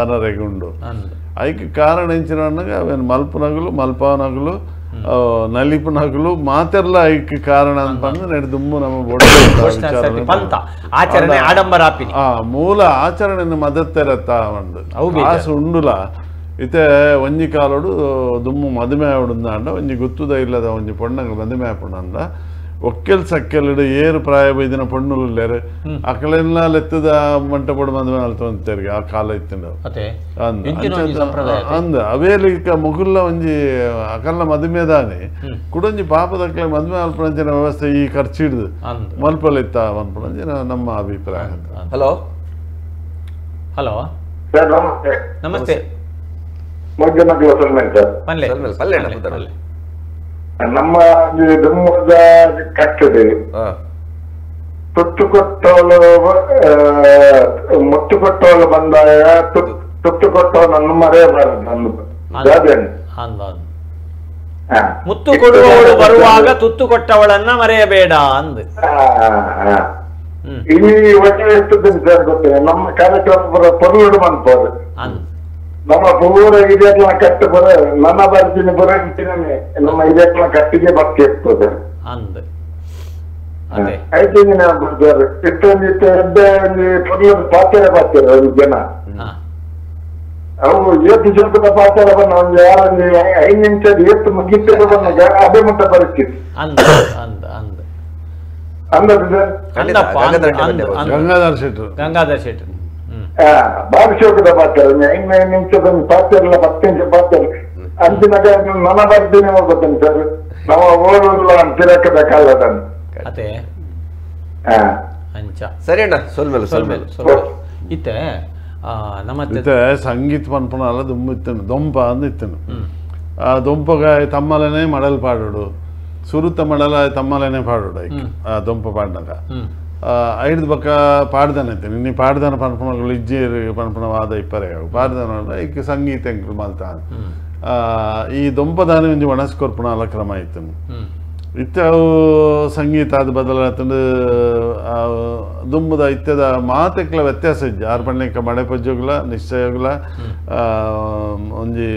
ಪನರೆಗೆ ಉಂಡು ಐಕ್ ಕಾರಣ ಎಂಚಿನ ಅವೇನು ಮಲ್ಪನಗಲು ಮಲ್ಪನಗಲು ನಲಿಪುನಗಲು ಮಾತೆಲ್ಲ ಐಕ್ ಕಾರಣ ಅಂತ ನಡೆದುಂಬು ನಮ್ಮ ಪಂಥ ಆಚರಣೆ ಆಡಂಬರ ಆ ಮೂಲ ಆಚರಣೆಯನ್ನು ಮದತ್ತೆರತ್ತ ಒಂದು ಆಸು ಉಂಡುಲ ಇತ್ತೆ ಒಂಜಿ ಕಾಲೋಡು ದುಮ್ಮು ಮದುಮೆ ಆವಡುಂದಾಂಡ ಒಂಜಿ ಗುತ್ತುದ ಇಲ್ಲದ ಒಂಜಿ ಪೊಣ್ಣಂಗ ಮದುಮೆ ಆಪುಂಡ ಒಕ್ಕೆಲ್ ಸಕ್ಕೆಲ್ಡು ಏರು ಪ್ರಾಯ ಬೈದಿನ ಪೊಣ್ಣುಲ್ಲೇರು ಅಕಲೆಲ್ಲ ಲೆತ್ತದ ಮಂಟಪಡು ಮದುವೆ ಅಲ್ತೊಂತೇರಿಗೆ ಆ ಕಾಲ ಇತ್ತಿಂಡ ಅಂದ ಅವೇಲಿಕ ಮುಗುಲ್ಲ ಒಂಜಿ ಅಕಲ್ಲ ಮದುಮೆದಾನೆ ಕುಡೊಂಜಿ ಪಾಪದಕ್ಕಲೆ ಮದುವೆ ಅಲ್ಪಣಂಚಿನ ವ್ಯವಸ್ಥೆ ಈ ಖರ್ಚು ಹಿಡ್ದು ಮಲ್ಪಲಿತ್ತ ಮನ್ಪಣಂಚಿನ ನಮ್ಮ ಅಭಿಪ್ರಾಯ. ಹಲೋ ಹಲೋ ನಮಸ್ತೆ. ನಮಸ್ತೆ. ನಮ್ಮ ದುಮ್ಮದ ಕಟ್ಟದೆ ತುತ್ತು ಕೊಟ್ಟವಳು ಮುತ್ತು ಕೊಟ್ಟವಳು ಬಂದಾಗ ತುತ್ತು ಕೊಟ್ಟವನನ್ನು ಮರೆಯಬಾರದು. ಮುತ್ತು ಕೊಡುವವಳು ಬರುವಾಗ ತುತ್ತು ಕೊಟ್ಟವಳನ್ನ ಮರೆಯಬೇಡ ಅಂದ. ಈ ಒಳ್ಳೆ ಸರ್ ಗೊತ್ತೇ ನಮ್ಮ ಕಾರ್ಯಕ್ರಮ ಬರೋ ಪೊರ್ಲುಡು ಮನ್ಪೋದು ನಮ್ಮ ಪೂರ ಹಿರಿಯಕ್ಲ ಕಟ್ಟು ಬರ ನನ್ನ ಬರ್ತೀನಿ ಬರ ನಮ್ಮ ಹಿರಿಯಕ್ಲ ಕಟ್ಟಿಗೆ ಭಕ್ತಿ ಇರ್ತದೆ ಐತಿನ ಸರ್. ಇಷ್ಟೊಂದು ಪೊರ್ಲುಡು ಪಾತ್ರೆ ಪಾತ್ರೆ ಒಂದು ಜನ ಅವು ಏತು ಜೋಕದ ಪಾತ್ರ ಬನ್ನ ಒಂದು ಯಾರೊಂದು 5 ನಿಮಿಷ ಏತು ಮುಗಿತದೆ ಬಂದಾಗ ಅದೇ ಮಟ್ಟ ಪರಿಸ್ಥಿತಿ ಅಂದದ್ದು ಸರ್. ಗಂಗಾಧರ್ ಶೆಟ್ರು ಗಂಗಾಧರ್ ಶೆಟ್ರು ಬಾರಿ ಶೋಕದ ಪಾತ್ರ 5 ನಿಮಿಷದ ಪಾತ್ರ ಇಲ್ಲ 10 ನಿಮಿಷ ಪಾತ್ರ ಅಂತಿನಾಗ ನನ್ನ ಬರ್ತೀನಿ ಹೋಗ್ಬತ್ತೇನೆ ಸರ್. ನಾವು ಓಡಲ್ಲ ತಿರಕದ ಕಾಲದನ್ನು ಸರಿ ಅಣ್ಣ. ಸೊಲ್ಮೇಲೆ ಸೊಲ್ಮೇಲೆ ಇತ್ತೆ ನಮ್ಮ ಸಂಗೀತ ಪನ್ಪುಣ ಅಲ್ಲ ದುಂಬು ಇತ್ತನು ದೊಂಪ ಅಂದ್ ಇತ್ತನು. ಆ ದೊಂಪಗ ತಮ್ಮಲನೆ ಮಡಲ್ ಪಾಡೋಡು ಸುರುತ ಮಡಲ ತಮ್ಮಲನೆ ಪಾಡೋಡು ಆ ದೊಂಪ ಪಾಡಿನಾಗ. ಐದು ಬಕ್ಕ ಪಾಡ್ದನ ಇತ್ತೇನೆ ನೀ ಪಾಡ್ದನ ಪನ್ಪುನಗಳು ಇಜ್ಜೇರು ಪನ್ಪುನ ವಾದ ಇಪ್ಪರೆ ಪಾಡ್ದನ ಇಕ್ ಸಂಗೀತ ಎಂಕುಲು ಮಲ್ತ ಈ ದೊಂಪದಾನೆ ಒಂಜಿ ಒಣಸ್ ಕೊರ್ಪುನ ಅಲ ಕ್ರಮ ಇತ್ತು ಇತ್ತೆ ಅವು ಸಂಗೀತ ಅದು ಬದಲಾತಂದು ದುಂಬುದ ಇತ್ತೆದ ಮಾತೆಕ್ಲ ವ್ಯತ್ಯಾಸ ಇಜ್ಜಿ ಆರು ಪಣ್ಣೆಕ್ಕ ಮಡೆ ಪಜ್ಜೋಗ್ಲ ನಿಶ್ಚಯೋಗ್ಲ ಒಂಜಿ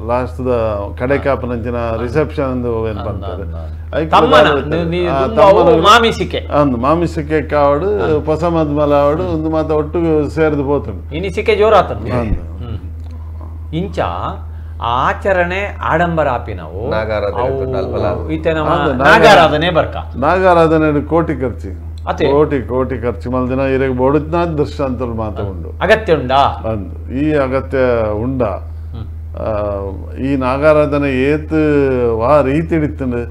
ಲಾಸ್ಟ್ದ ಕಡೆ ಕಾಪನಂಚಿನ ರಿಸೆಪ್ಷನ್ ಅಂದು ಏನ್ ಪನ್ಪೆರ್ ಮಾಮಿಸಿಕೆ ಅಂದು ಮಾಮಿಸಿಕೆ ಕಾವಡು ಹೊಸ ಮದ್ಮಲ ಆವಡು ಒಂದು ಮಾತ ಒಟ್ಟು ಸೇರ್ದು ಪೋತುಂಡು ಇನಿಸಿಕೆ ಜೋರಾತಂದು ಇಂಚ ಆಚರಣೆ ಆಡಂಬರ ಆಪಿ ನಾವು ನಾಗಾರಾಧನೆ ಬರ್ಕ ನಾಗಾರಾಧನೆ ಕೋಟಿ ಖರ್ಚು ಕೋಟಿ ಕೋಟಿ ಖರ್ಚು ಮಲ್ದಿನ ಇರಗೆ ಬೋಡುತ್ನ ದೃಷ್ಟಾಂತలు ಮಾತ ಉಂಡು ಅಗತ್ಯ ಉಂಡಾ ಅಂದು ಈ ಅಗತ್ಯ ಉಂಡ ಈ ನಾಗಾರಾಧನೆ ಏತು ವಾ ರೀತಿ ಇಡಿತ್ತಂಡು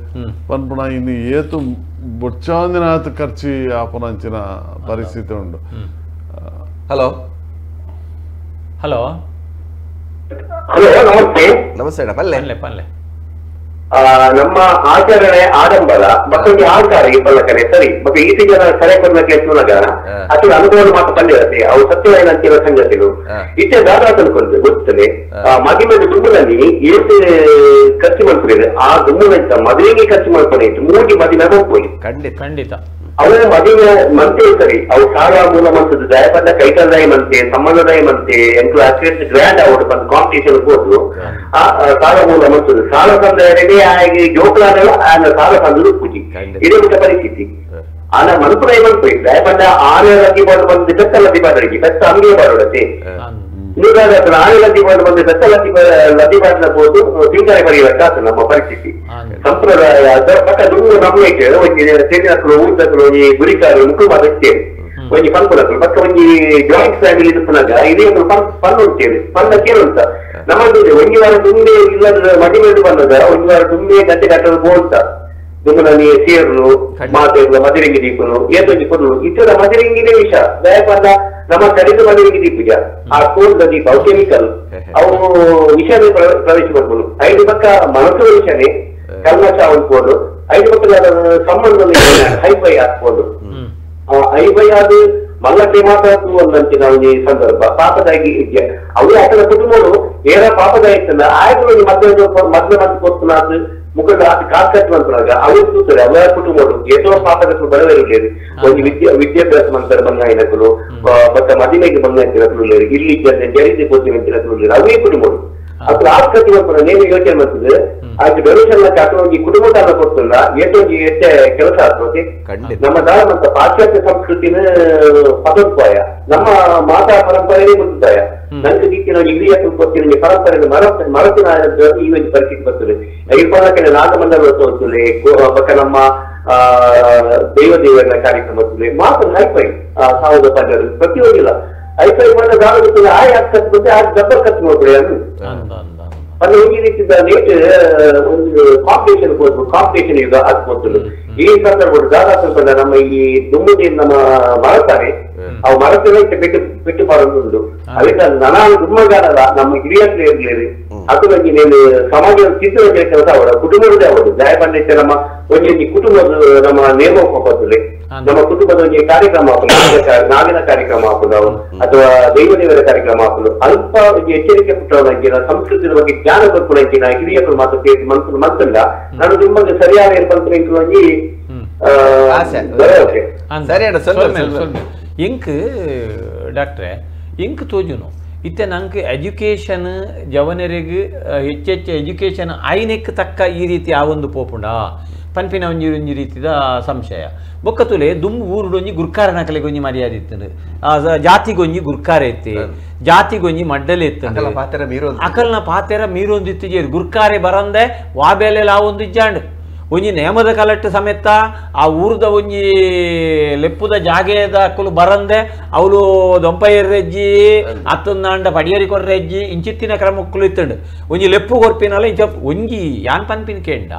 ಪನ್ಪುಣ ಇನ್ನು ಏತು ಬೊಚ್ಚಾಂದಿನಾತ್ ಖರ್ಚು ಆಪುನಂಚಿನ ಪರಿಸ್ಥಿತಿ ಉಂಡು. Hello hello hello namaste namaste ಪಲ್ಲೆ ಪಲ್ಲೆ. ನಮ್ಮ ಆಚರಣೆ ಆಡಂಬರ ಮತ್ತೊಂದು ಆಚಾರ ಈ ಪಲ್ಲಕನೆ ಸರಿ ಮತ್ತೆ ಈತಿ ಜನ ಕರೆ ಕೊಡ್ಲಿಕ್ಕೆ ತುನಗ ಅಥವಾ ಅನುಭವ ಮಾತ್ರ ಪಲ್ಲೆ ಅವು ಸತ್ಯವಾಯಿನಂತಿರುವ ಸಂಗತಿಗಳು ಇತ್ತೆ ದಾದಾ ತಿಳ್ಕೊಂಡ್ರೆ ಗೊತ್ತದೆ ಮದಿಮೆ ದುಂಬುನಲ್ಲಿ ಏತ್ ಖರ್ಚು ಮಾಡ್ಕೊಂಡಿದೆ ಆ ದುಂಬುನಂತ ಮದುವೆಗೆ ಖರ್ಚು ಮಾಡ್ಕೊಂಡಿತ್ತು ಮೂಗಿ ಮದಿಮೆ ಹೋಗ್ಬೋದು ಖಂಡಿತ ಖಂಡಿತ ಅವರ ಮದುವೆ ಮಂತೆ ಸರಿ ಅವು ಸಾಲ ಮೂಲ ಮಂತದ್ದು ದಯಪಂಡ ಕೈತಲ್ದಾಯ ಮಂತೆ ಸಂಬಂಧದಾಯ ಮಂತೆ ಎಂಟು ಅಷ್ಟು ಗ್ರ್ಯಾಂಡ್ ಅವರ್ಡ್ ಬಂದು ಕಾಂಪಿಟೇಷನ್ ಹೋದ್ರು ಆ ಸಾಲ ಮೂಲ ಮಂತದ್ದು ಸಾಲ ಸಂದಾಯನೇ ಆಗಿ ಜೋಕುಲಾದಲ್ಲ ಸಾಲ ಸಂದದು ಪೂಜಿ ಇದೇ ಬಿಟ್ಟ ಪರಿಸ್ಥಿತಿ ಆನ ಮನ್ಪುರೈ ಮನ್ಪುರಿ ದಯಪಂಡ ಆನೆ ಲದ್ದಿ ಬಾಡು ಬಂದು ಬೆತ್ತ ಲದ್ದಿ ಬಾಡರಿಗೆ ಬೆತ್ತ ಅಂಗೇ ಬಾಡೋಡತ್ತೆ ಆನೆ ಲದ್ದಿ ಬಾಡು ಬಂದು ಬೆತ್ತ ಲದ್ದಿ ಲದ್ದಿ ಬಾಡಿನ ಹೋದು ತಿಂಗಳ ಬರೆಯಬೇಕಾದ ನಮ್ಮ ಪರಿಸ್ಥಿತಿ ಸಂಪ್ರದಾಯ ಪಕ್ಕ ದುಂಡು ನಮ್ಮ ಒಂಜಿ ತೆರಿನಕುಲು ಊರ್ದಕುಲು ಒಂಜಿ ಗುರಿಕಾರು ಮುಕ್ಕು ಅದಕ್ಕೆ ಒಂಜಿ ಪನ್ಪುನಕುಲು ಪಕ್ಕ ಒಂಜಿ ಜಾಯಿಂಟ್ ಫ್ಯಾಮಿಲಿ ಪುನಗ ಇದೇ ಒಂದು ಪನ್ ಉಂಟೇವೆ ಪನ್ನ ಕೇಳುಂಟ ನಮ್ಮದು ಒಂಜಿ ವಾರ ತುಂಬೆ ಇಲ್ಲದ ಮಡಿ ಬಂದದ ಒಂಜಿ ವಾರ ತುಂಬೆ ಗಂಟೆ ಕಟ್ಟಲು ಬೋಂತ ದುಂಬುನಲ್ಲಿ ಸೇರ್ಲು ಮಾತೇರ್ಲು ಮದಿರಂಗಿ ದೀಪನು ಏತೊಂಜಿ ಕೊಡ್ಲು ಇತರ ಮದಿರಂಗಿನೇ ವಿಷ ದಯಪಂಡ ನಮ್ಮ ಕಡಿದ ಮದಿರಂಗಿ ದೀಪುಜ ಆ ಕೋಲ್ದ ದೀಪ ಅವು ಕೆಮಿಕಲ್ ಅವು ವಿಷನೇ ಪ್ರವೇಶ ಮಾಡ್ಬೋದು ಐದು ಪಕ್ಕ ಮನಸ್ಸು ವಿಷನೇ ಕಲ್ಮಶ ಅನ್ಬೋದು ಐದು ಪಕ್ಕದ ಸಂಬಂಧ ಹೈಫೈ ಹಾಕ್ಬೋದು ಆ ಹೈಫೈ ಅದು ಮಲ್ಲಕ್ಕೆ ಮಾತ್ರ ಒಂದಂಚಿನ ಒಂದು ಸಂದರ್ಭ ಪಾಪದಾಗಿ ಅವರೇ ಆತನ ಕುಟುಂಬರು ಏನ ಪಾಪದಾಯಿತ್ತಲ್ಲ ಆಯ್ತು ಮದ್ವೆ ಮದ್ವೆ ಮಂದಿ ಕೊತ್ತು ಮುಖಂಡ ಆತ ಕಾಸು ಕಟ್ಟುವಂತಾಗ ಅವರು ಕೂತಾರೆ ಅವರ ಕುಟುಂಬರು ಏತೋ ಪಾಪದ ಬಡವರಿಗೆ ಒಂದು ವಿದ್ಯಾಭ್ಯಾಸ ಮಂತಾರೆ ಬಂಗಾಯಿನಕಲು ಮತ್ತೆ ಮದಿಮೆಗೆ ಬಂಗಾಯಿನಕಲು ಇಲ್ಲಿ ಜರಿದೆ ಪೋತಿನಕಲು ಅವೇ ಕುಟುಂಬರು ಅದ್ರ ಆಸ್ ಕಟ್ಟುವಂತ ನೇನು ಯೋಚನೆ ಮಾಡ್ತದೆ ಆಯ್ತು ಡೊನೇಷನ್ ಅಥವಾ ಒಂದು ಕುಟುಂಬ ಕೊಡ್ತಲ್ಲ ಏತೊಂದು ಎಷ್ಟೇ ಕೆಲಸ ಆಗ್ತದೆ. ನಮ್ಮ ದಾರ ಪಾಶ್ಚಾತ್ಯ ಸಂಸ್ಕೃತಿನ ಪದೋತ್ಪಾಯ ನಮ್ಮ ಮಾತಾ ಪರಂಪರೆನೇ ಗೊತ್ತಾಯ ನಂಗೆ ರೀತಿಯ ಹಿರಿಯ ಗೊತ್ತಿನ ಪರಂಪರೆ ಮರತಿನ ಈ ಒಂದು ಪರಿಸ್ಥಿತಿ ಬರ್ತದೆ. ಈ ನಾಗಮಂಡಲ ತೋರ್ತದೆ ಪಕ್ಕ ನಮ್ಮ ದೈವ ದೇವರ ಕಾರ್ಯಕ್ರಮ ಬರ್ತದೆ ಮಾತ್ರ ಹೈಫೈ 1000 ಪ್ರತಿಯೊಂದಿಲ್ಲ ಹೈಫೈ ಬಂದ ದಾರ ಆಯ್ ಹಾಕತ್ ಬಂದೆ ಆ ಗಬ್ಬರ್ ಕತ್ತು ನೋಡ್ಬಿಡಿ ಅದು ಅದು ಈ ರೀತಿಯ ನೇಟ್ ಒಂದು ಕಾಂಪಿಟೇಷನ್ ಹೋದ್ರು ಕಾಂಪಿಟೇಷನ್ ಯುಗ ಆಗ್ಬೋದು. ಈ ಸಂದರ್ಭದಲ್ಲಿ ದಾದಾ ಸ್ವಲ್ಪ ನಮ್ಮ ಈ ದುಮ್ಮುದಿ ನಮ್ಮ ಮರತಾರೆ ಅವು ಮರತೇ ಬಿಟ್ಟು ಬಿಟ್ಟು ಬರೋದುಂಟು. ಅದಕ್ಕೆ ನನ್ನ ದುಮ್ಮಗಾರಲ್ಲ ನಮ್ಮ ಹಿರಿಯರು ಇರ್ಲಿ ಅದು ಬಗ್ಗೆ ನೀನು ಸಮಾಜ ಚಿತ್ರ ಕೆಲಸ ಅವರ ಕುಟುಂಬದೇ ಅವರು ದಯಪಂಡಿತ ನಮ್ಮ ಒಂಜೊಂಜಿ ಕುಟುಂಬದ ನಮ್ಮ ನೇಮ ಹೋಗೋದಿಲ್ಲ ನಮ್ಮ ಕುಟುಂಬದ ಒಂಜಿ ಕಾರ್ಯಕ್ರಮ ಹಾಕಲು ನಾವಿನ ಕಾರ್ಯಕ್ರಮ ಹಾಕುದು ಅಥವಾ ದೈವ ದೇವರ ಕಾರ್ಯಕ್ರಮ ಹಾಕಲು ಅಲ್ಪ ಒಂದು ಎಚ್ಚರಿಕೆ ಪುಟ್ಟವನಂಚಿನ ಸಂಸ್ಕೃತಿಯ ಬಗ್ಗೆ ಜ್ಞಾನ ಕೊಡ್ಕೊಂಡಂಚಿನ ಹಿರಿಯರು ಮಾತು ಮನ್ಸು ಮನ್ಸಲ್ಲ ನಾನು ನಿಮಗೆ ಸರಿಯಾದ ಒಂಜಿ ಇಂಕ್ ಡಾಕ್ಟ್ರೆ ಇಂಕ್ ತೋಜುನು ಇತ್ತೆ ನಂಗೆ ಎಜುಕೇಷನ್ ಜವನರಿಗೆ ಹೆಚ್ಚೆಚ್ಚು ಎಜುಕೇಷನ್ ಐನೆಕ್ ತಕ್ಕ ಈ ರೀತಿ ಆ ಒಂದು ಪೋಪುಂಡ ಪನ್ಪಿನ ಒಂಜಿ ಒಂಜಿ ರೀತಿದ ಸಂಶಯ ಬೊಕ್ಕತುಲೆ ದುಂಬು ಊರುಡೊಂಜಿ ಗುರ್ಕಾರನ ಕಲೆಗೊಂಜಿ ಮರ್ಯಾದೆ ಇತ್ತು ಜಾತಿಗೊಂಜಿ ಗುರ್ಕಾರ ಇತ್ತು ಜಾತಿಗೊಂಜಿ ಮಡ್ಡಲೆ ಇತ್ತು ಅಕಲ್ನ ಪಾತೆರ ಮೀರೊಂದಿತ್ತು ಜೇರು ಗುರ್ಕಾರೆ ಬರಂದೆ ವಾಬೇಲೆ ಲಾವೊಂದು ಇಜ್ಜಾಂಡ್ ಒಂಜಿ ನೇಮದ ಕಲಟ್ಟು ಸಮೇತ ಆ ಊರ್ದ ಒಂಜಿ ಲೆಪ್ಪುದ ಜಾಗೆದ ಅಕ್ಕಲು ಬರಂದೆ ಅವಳು ದೊಂಪಯ್ಯರೆಜ್ಜಿ ಅತ್ತಂದಾಂಡ ಪಡಿಯರಿ ಕೊರ್ರೆಜ್ಜಿ ಇಂಚಿತ್ತಿನ ಕ್ರಮಕ್ಕಲು ಇತ್ತಂಡು ಒಂಜಿ ಲೆಪ್ಪು ಕೊರ್ಪಿನಲ್ಲ ಇಂಚ ಒಂಜಿ ಯಾನ್ ಪನ್ಪಿನ ಕೇಂಡ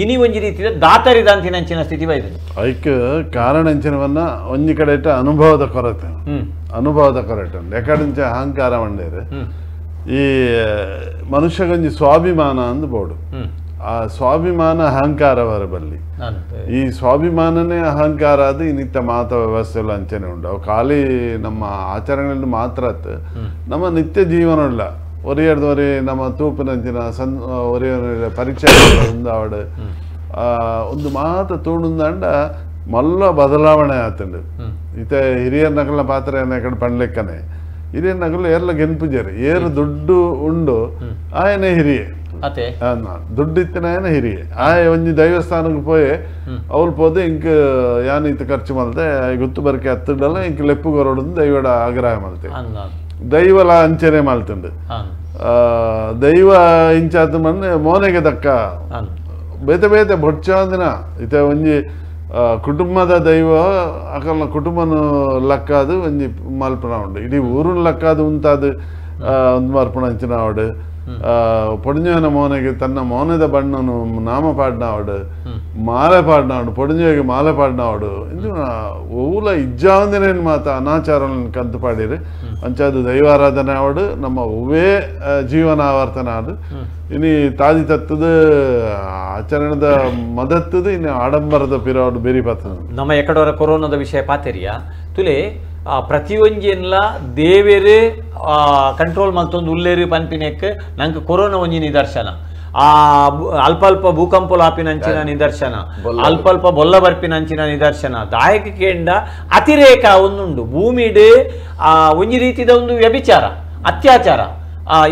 ಇನಿ ಒಂಜಿ ರೀತಿಯ ದಾತರಿ ದಾಂತಿನಂಚಿನ ಸ್ಥಿತಿ ಬೈದು ಐಕ್ ಕಾರಣ ಅಂಚಿನವನ್ನ ಒಂಜಿ ಕಡೆ ಅನುಭವದ ಕೊರತೆ ಅನುಭವದ ಕೊರತೆ ಎಕಡಿಂಚ ಅಹಂಕಾರ ಮಂಡೇರು ಈ ಮನುಷ್ಯಗೊಂಜಿ ಸ್ವಾಭಿಮಾನ ಅಂದ್ ಬೋಡು. ಆ ಸ್ವಾಭಿಮಾನ ಅಹಂಕಾರ ಬರಬಲ್ಲಿ ಈ ಸ್ವಾಭಿಮಾನನೇ ಅಹಂಕಾರ ಅದು ಇನ್ನಿತ್ತ ಮಾತ ವ್ಯವಸ್ಥೆ ಅಂಚನೆ ಉಂಟು ಅವು ಖಾಲಿ ನಮ್ಮ ಆಚರಣೆಯಲ್ಲಿ ಮಾತ್ರ ನಮ್ಮ ನಿತ್ಯ ಜೀವನ ಉಳ್ಳ ಒರಿಯರ್ದೊರಿ ನಮ್ಮ ತೂಪಿನಂಚಿನ ಸನ್ ಒರಿಯ ಪರೀಕ್ಷೆ ಒಂದು ಆವಡು ಒಂದು ಮಾತ ತೋಡುಂದಾಂಡ ಮಲ್ಲ ಬದಲಾವಣೆ ಆತಂಡು ಇತ ಹಿರಿಯರ ನಕಲ್ನ ಪಾತ್ರ ಕಡೆ ಪಣ್ಲೆಕ್ಕನೆ ಹಿರಿಯರ ನಕಲು ಏರ್ಲ ಗೆನ್ಪುಜರು ಏರು ದುಡ್ಡು ಉಂಡು ಆಯನೇ ಹಿರಿಯೆ ದುಡ್ಡು ಇತ್ತಿನ ಹಿರಿಯೆ ಆಯ ಒಂಜಿ ದೈವಸ್ಥಾನಕ್ಕೆ ಪೋಯೆ ಅವ್ಲು ಪೋದು ಇಂಕ್ ಯಾನ್ ಇತ್ತ ಖರ್ಚು ಮಲ್ತೆ ಗೊತ್ತು ಬರಕೆ ಹತ್ತಿಡಲ್ಲ ಇಂಕ್ ಲೆಪ್ಪು ಕೊರಡು ದೈವಡ ಆಗ್ರಹ ಮಲ್ತೆ ದೈವಲ ಅಂಚನೆ ಮಲ್ತುಂಡು ದೈವ ಇಂಚಾತ ಮನ್ನೆ ಮೋನೆಗೆ ದಕ್ಕ ಬೇತೆ ಬೇತೆ ಬೊಡ್ಚಾಂದಿನ ಇತ ಒಂಜಿ ಕುಟುಂಬದ ದೈವ ಅಕಲ್ನ ಕುಟುಂಬನ ಲಕ್ಕಾದು ಒಂಜಿ ಮಲ್ಪನ ಉಂಡು ಇಡೀ ಊರುನ ಲಕ್ಕಾದು ಉಂತಾದು ಒಂದು ಮರ್ಪಣ ಅಂಚಿನ ಅವಡು ಪೊಡಿಂಜನ ಮೋನೆಗೆ ತನ್ನ ಮೋನದ ಬಣ್ಣನು ನಾಮ ಪಾಡ್ನಾವಡು ಮಾಲೆ ಪಾಡ್ನಾವಡು ಪೊಡಿಂಜಗೆ ಮಾಲೆ ಪಾಡ್ನಾವಡು ಇಂದು ಓಲ ಇಜ್ಜಾವಂದಿನೇನು ಮಾತ ಅನಾಚಾರ ಕಂತು ಪಾಡಿರಿ ಅಂಚಾದು ದೈವಾರಾಧನೆ ಅವಡು ನಮ್ಮ ಒವ್ವೇ ಜೀವನ ಆವರ್ತನ ಅದು ಇನಿ ತಾದಿ ತತ್ತದ ಆಚರಣದ ಮದತ್ತದ ಇನ್ನು ಆಡಂಬರದ ಪಿರವಡು ಬೇರಿ ಪಾತ್ರ ನಮ್ಮ ಎಕಡವರ ಕೊರೋನಾದ ವಿಷಯ ಪಾತೆರಿಯ ತುಲೆ ಪ್ರತಿಯೊಂಜಿನ್ಲ ದೇವೇರು ಕಂಟ್ರೋಲ್ ಮಲ್ತೊಂದು ಉಲ್ಲೇರು ಪನ್ಪಿನೆಕ್ ನಂಗೆ ಕೊರೋನಾ ಒಂಜಿ ನಿದರ್ಶನ ಆ ಅಲ್ಪ ಅಲ್ಪ ಭೂಕಂಪಲು ಆಪಿನಂಚಿನ ನಿದರ್ಶನ ಅಲ್ಪ ಅಲ್ಪ ಬೊಲ್ಲ ಬರ್ಪಿನಂಚಿನ ನಿದರ್ಶನ ದಾಯಕ ಕೇಂಡ ಅತಿರೇಕ ಒಂದುಂಡು ಭೂಮಿಡ್ ಒಂಜಿ ರೀತಿದ ಒಂದು ವ್ಯಭಿಚಾರ ಅತ್ಯಾಚಾರ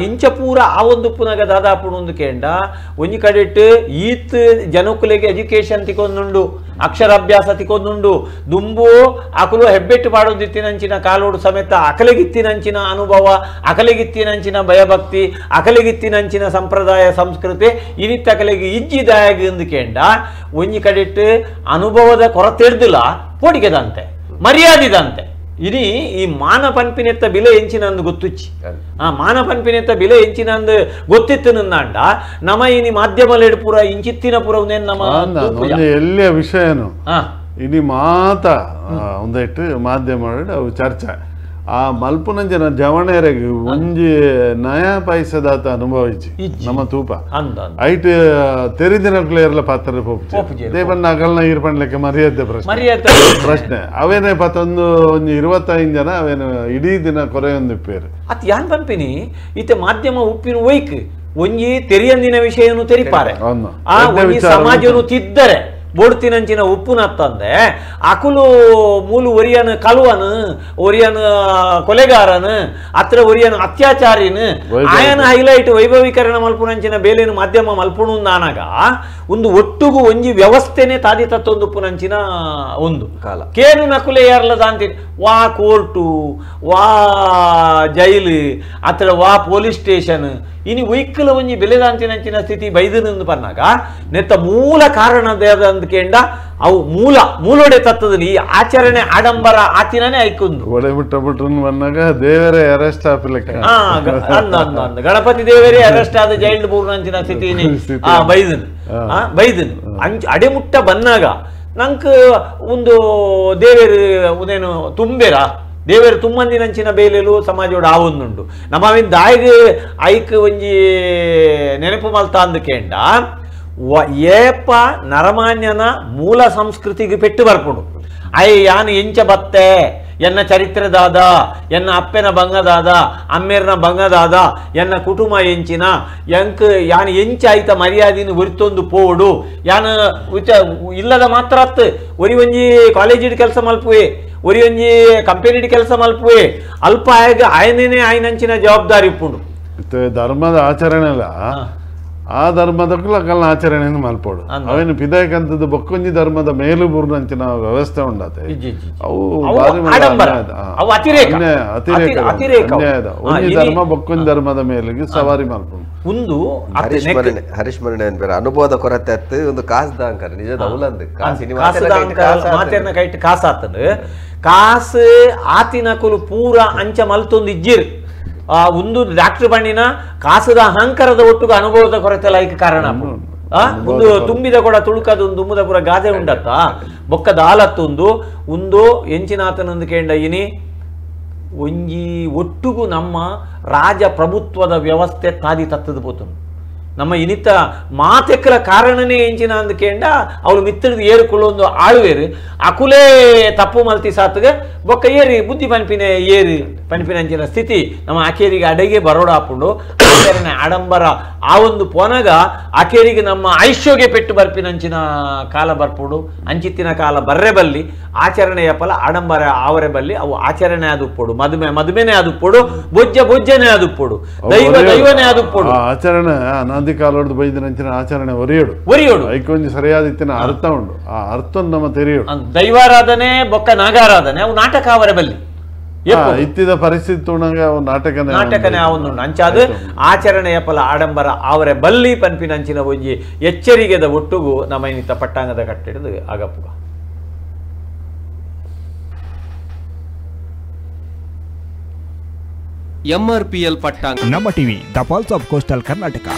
ಇಂಚ ಪೂರ ಆ ಒಂದು ಪುನಗ ದಾದಾಪುಣ ಕೇಂಡ ಒಂಜಿ ಕಡೆಟ್ ಈತ್ ಜನಕುಲೆಗೆ ಎಜುಕೇಶನ್ ತಿಕೊಂದುಂಡು ಅಕ್ಷರಾಭ್ಯಾಸ ತಿಕೊಂದುಂಡು ದುಂಬು ಅಕಲು ಹೆಬ್ಬೆಟ್ಟು ಪಾಡೊಂದಿತ್ತಿನಂಚಿನ ಕಾಲೋಡು ಸಮೇತ ಅಕಲೆಗಿತ್ತಿನಂಚಿನ ಅನುಭವ ಅಕಲೆಗಿತ್ತಿನಂಚಿನ ಭಯಭಕ್ತಿ ಅಕಲೆಗಿತ್ತಿನಂಚಿನ ಸಂಪ್ರದಾಯ ಸಂಸ್ಕೃತಿ ಇನಿತ್ತ ಅಕಲೆಗೆ ಇಜ್ಜಿದಾಯಗ ಎಂದು ಕೇಂಡ ಒಂಜಿ ಕಡೆಟ್ ಅನುಭವದ ಕೊರತೆ ಹಿಡ್ದಿಲ್ಲ ಪೋಡಿಗೆದಂತೆ ಮರ್ಯಾದಿದಂತೆ ಇನಿ ಈ ಮಾನ ಪನ್ಪಿನೆತ್ತ ಬಿಲೆ ಎಂಚಿನಂದು ಗೊತ್ತುಚ್ಚಿ ಆ ಮಾನ ಪನ್ಪಿನೆತ್ತ ಬಿಲೆ ಎಂಚಿನಂದು ಗೊತ್ತಿತ್ತು ನಂದಾಂಡ ನಮ ಇನಿ ಮಾಧ್ಯಮ ಪೂರ ಇಂಚಿತ್ತಿನ ಪೂರ ನಮ್ಮ ಎಲ್ಲಿಯ ವಿಷಯನು ಇನಿ ಮಾತ ಒಂದೆಟ್ಟು ಮಾಧ್ಯಮ ಅವು ಚರ್ಚೆ ಆ ಮಲ್ಪುನಂಜನ ಜವಣೆರೆಗ್ ಒಂಜಿ ನಯಾ ಪೈಸದಾತ ಅನುಭವಿಸಿ ನಮ್ಮ ತೂಪ ಐಟ್ ತೆರಿದಿನಕ್ಲೇರ್ಲ ಪಾತ್ರ ಪೋಪು ದೇವಣ್ಣ ಅಗಲ್ನ ಈರ್ ಪಣ್ಲಿಕ್ಕೆ ಮರ್ಯಾದೆ ಪ್ರಶ್ನೆ ಪ್ರಶ್ನೆ ಅವೇನೆ ಪತ್ತೊಂದು ಒಂಜಿ 25 ಜನ ಅವೇನು ಇಡೀ ದಿನ ಕೊರೆಯೊಂದು ಇಪ್ಪೇರು ಅತ್ ಯಾನ್ ಪನ್ಪಿನಿ ಇತ್ತೆ ಮಾಧ್ಯಮ ಉಪ್ಪಿನ ಒಯ್ಕ್ ಒಂಜಿ ತೆರಿಯಂದಿನ ವಿಷಯನು ತೆರಿಪಾರೆ ಆ ಒಂಜಿ ಸಮಾಜನು ತಿದ್ದರೆ ಬೋಡ್ತಿನಂಚಿನ ಉಪ್ಪುನತ್ತಂದೆ ಅಕುಲು ಮೂಲು ಒರಿಯನ ಕಲುವನು ಒರಿಯನ ಕೊಲೆಗಾರನು ಅತ್ರ ಒರಿಯನ ಅತ್ಯಾಚಾರಿನ ಆಯನ ಹೈಲೈಟ್ ವೈಭವೀಕರಣ ಮಲ್ಪುನಂಚಿನ ಬೇಲೇನು ಮಾಧ್ಯಮ ಮಲ್ಪುಣು ನಾನಾಗ ಒಂದು ಒಟ್ಟುಗು ಒಂಜಿ ವ್ಯವಸ್ಥೆನೆ ತಾದಿ ತತ್ತೊಂದು ಉಪ್ಪುನಂಚಿನ ಒಂದು ಕಾಲ ಕೇನು ನಕುಲೆ ಯಾರ್ಲದ ಅಂತೀನಿ ವಾ ಕೋರ್ಟು ವಾ ಜೈಲು ಅತ್ರ ವಾ ಪೊಲೀಸ್ ಸ್ಟೇಷನ್ ಇನಿ ಒಯ್ಕಲ ಒಂಜಿ ಬೆಲೆದಾಂತಿನಂಚಿನ ಸ್ಥಿತಿ ಬೈದನಂದು ಪನ್ನಾಗ ನೆತ್ತ ಮೂಲ ಕಾರಣ ಅಂದ್ಕೇಂಡ ಅವು ಮೂಲ ಮೂಲೋಡೆ ತತ್ತದ ಈ ಆಚರಣೆ ಆಡಂಬರ ಆತಿನೇ ಐಕೊಂದು ಒಡೆ ಬಿಟ್ಟ ಬಿಟ್ರನ್ ಬಂದಾಗ ದೇವರೇ ಅರೆಸ್ಟ್ ಆಪಿಲಕ್ಕ ಗಣಪತಿ ದೇವರೇ ಅರೆಸ್ಟ್ ಆದ ಜೈಲ್ಡ್ ಬೂರ್ನಂಚಿನ ಸ್ಥಿತಿ ಬೈದನ್ ಬೈದನ್ ಅಂಚ ಅಡೆಮುಟ್ಟ ಬನ್ನಾಗ ನಂಕ್ ಒಂದು ದೇವೇರು ಉದೇನು ತುಂಬೇರಾ ದೇವೇರು ತುಂಬಂದಿನಂಚಿನ ಬೇಲೆಲು ಸಮಾಜೋಡು ಆವೊಂದುಂಡು ನಮ್ಮವಿನ ದಾಯಿಗೆ ಐಕ್ ಒಂಜಿ ನೆನಪು ಮಲ್ತ ಅಂದ್ಕೇಂಡ ಏಪ ನರಮಾನ್ಯನ ಮೂಲ ಸಂಸ್ಕೃತಿಗೆ ಪೆಟ್ಟು ಬರ್ಪುಂಡು I ಯಾನು ಎಂಚ ಬತ್ತೆ ಎನ್ನ ಚರಿತ್ರೆದಾದ ಎನ್ನ ಅಪ್ಪೆನ ಬಂಗದಾದ ಅಮ್ಮೇರ್ನ ಬಂಗದಾದ ಎನ್ನ ಕುಟುಂಬ ಎಂಚಿನ ಎಂಕ್ ಯಾನು ಎಂಚ ಆಯ್ತ ಮರ್ಯಾದಿನ ಒರಿತೊಂದು ಪೋಡು ಯಾನು ಇಲ್ಲದ ಮಾತ್ರ ಅತ್ತು ಒರಿ ಒಂಜಿ ಕಾಲೇಜಿಡ್ ಕೆಲಸ ಮಲ್ಪುವೆ ಒರಿ ಒಂಜಿ ಕಂಪೆನಿಡ್ ಕೆಲಸ ಮಲ್ಪುವೆ ಅಲ್ಪ ಆಯಗ ಆಯನೇನೆ ಆಯ್ನಂಚಿನ ಜವಾಬ್ದಾರಿ ಉಪ್ಪುಂಡು ಧರ್ಮದ ಆಚರಣೆ ಅಲ್ಲ ಆ ಧರ್ಮದಕ್ಕೂ ಅಕಲ್ನ ಆಚರಣೆಯನ್ನು ಮಲ್ಪೋಡು ಅವೇನು ಪಿದಾಯಕಂತದ್ದು ಬೊಕ್ಕೊಂಜಿ ಧರ್ಮದ ಮೇಲು ಬೂರ್ನಂಚಿನ ವ್ಯವಸ್ಥೆ ಉಂಡಾತೆ ಅವು ಅನ್ಯಾಯದ ಒಂಜಿ ಧರ್ಮ ಬೊಕ್ಕೊಂಜಿ ಧರ್ಮದ ಮೇಲಿಗೆ ಸವಾರಿ ಮಲ್ಪುಂಡು ಒಂದು ಹರೀಶ್ ಮರಣೆ ಬೇರೆ ಅನುಭವದ ಕೊರತೆ ಅತ್ತು ಒಂದು ಕಾಸ್ದ ಅಂಕರ್ ನಿಜದ ಅವಲಂದು ಮಾತೆರ್ನ ಕೈಟ್ ಕಾಸಾತನು ಕಾಸು ಆತಿನಕುಲು ಪೂರ ಅಂಚ ಮಲ್ತೊಂದು ಇಜ್ಜಿರ್ ಆ ಒಂದು ಡಾಕ್ಟರ್ ಬಣ್ಣಿನ ಕಾಸದ ಅಹಂಕಾರದ ಒಟ್ಟುಗ ಅನುಭವದ ಕೊರತೆ ಲೈಕ್ ಕಾರಣ ಒಂದು ತುಂಬಿದ ಕೂಡ ತುಳುಕದ ಒಂದು ತುಂಬುದ ಪೂರ ಗಾದೆ ಉಂಡತ್ತ ಬೊಕ್ಕದ ಆಲತ್ತೊಂದು ಒಂದು ಎಂಚಿನಾತನಂದು ಕೇಂಡ ಇನಿ ಒಂಜಿ ಒಟ್ಟುಗು ನಮ್ಮ ರಾಜ ಪ್ರಭುತ್ವದ ವ್ಯವಸ್ಥೆ ತಾದಿ ತತ್ತದ ಪೋತುಂಡು. ನಮ್ಮ ಇನಿತ ಮಾತೆಕ್ಕಲ ಕಾರಣನೇ ಎಂಚಿನ ಅಂದ್ಕೇಂಡ ಅವ್ರು ಮಿತ್ರದ ಏರು ಕುಳ್ಳೊಂದು ಆಳುವೇರು ಅಕುಲೇ ತಪ್ಪು ಮಲ್ತಿ ಸಾತ್ಗೆ ಬೊಕ್ಕ ಏರಿ ಬುದ್ಧಿ ಪನ್ಪಿನ ಏರಿ ಪನ್ಪಿನ ಅಂಚಿನ ಸ್ಥಿತಿ ನಮ್ಮ ಆಕೇರಿಗೆ ಅಡೆಗೆ ಬರೋಡ ಹಾಪುಂಡು. ಆಚರಣೆ ಆಡಂಬರ ಆ ಒಂದು ಪೋನಗ ಆಕೇರಿಗೆ ನಮ್ಮ ಆಯುಷ್ಯೋಗೆ ಪೆಟ್ಟು ಬರ್ಪಿನಂಚಿನ ಕಾಲ ಬರ್ಪುಂಡು. ಅಂಚಿತ್ತಿನ ಕಾಲ ಬರ್ರೆ ಬಲ್ಲಿ ಆಚರಣೆಯ ಫಲ ಆಡಂಬರ ಆವರೆ ಬಲ್ಲಿ ಅವು ಆಚರಣೆ ಆದುಪ್ಪೊಡು, ಮದುವೆ ಮದುವೆನೇ ಆದುಪ್ಪೊಡು, ಬೊಜ್ಜ ಬೊಜ್ಜನೇ ಆದುಪ್ಪೊಡು, ದೈವ ದೈವನೇ ಆದುಪ್ಪೊಡು. ಆಚರಣೆ ಅನಾದಿ ಕಾಲದ ಬೈದಿನಂಚಿನ ಆಚರಣೆ ಒರಿಯೋಡು ಒರಿಯೋಡು ಐಕೊಂಜಿ ಸರಿಯಾದ ಇತ್ತಿನ ಅರ್ಥ ಉಂಡು, ಆ ಅರ್ಥ ನಮ್ಮ ತೆರೆಯೋಡು. ದೈವಾರಾಧನೆ ಬೊಕ್ಕ ನಾಗಾರಾಧನೆ ಅವು ನಾಟಕ ಆವರೆ ಬಲ್ಲಿ ಇತ್ತಿದ ಪರಿಸ್ಥಿತಿ ತೋಣಂಗ ಅವು ನಾಟಕನೇ ನಾಟಕನೇ ಆವೊಂದು ಅಂಚಾದ ಆಚರಣೆಯ ಫಲ ಆಡಂಬರ ಆವರೆ ಬಲ್ಲಿ ಪನ್ಪಿನಂಚಿನ ಒಂಜಿ ಎಚ್ಚರಿಗೆದ ಒಟ್ಟುಗು ನಮ್ಮ ಇನ್ನಿತ ಪಟ್ಟಾಂಗದ ಕಟ್ಟಿಡಿದು ಆಗಪ್ಪುಗ. ಎಂಆರ್ಪಿಎಲ್ ಪಟ್ಟಾಂಗ ನಮ್ಮ TV, the pulse of coastal Karnataka.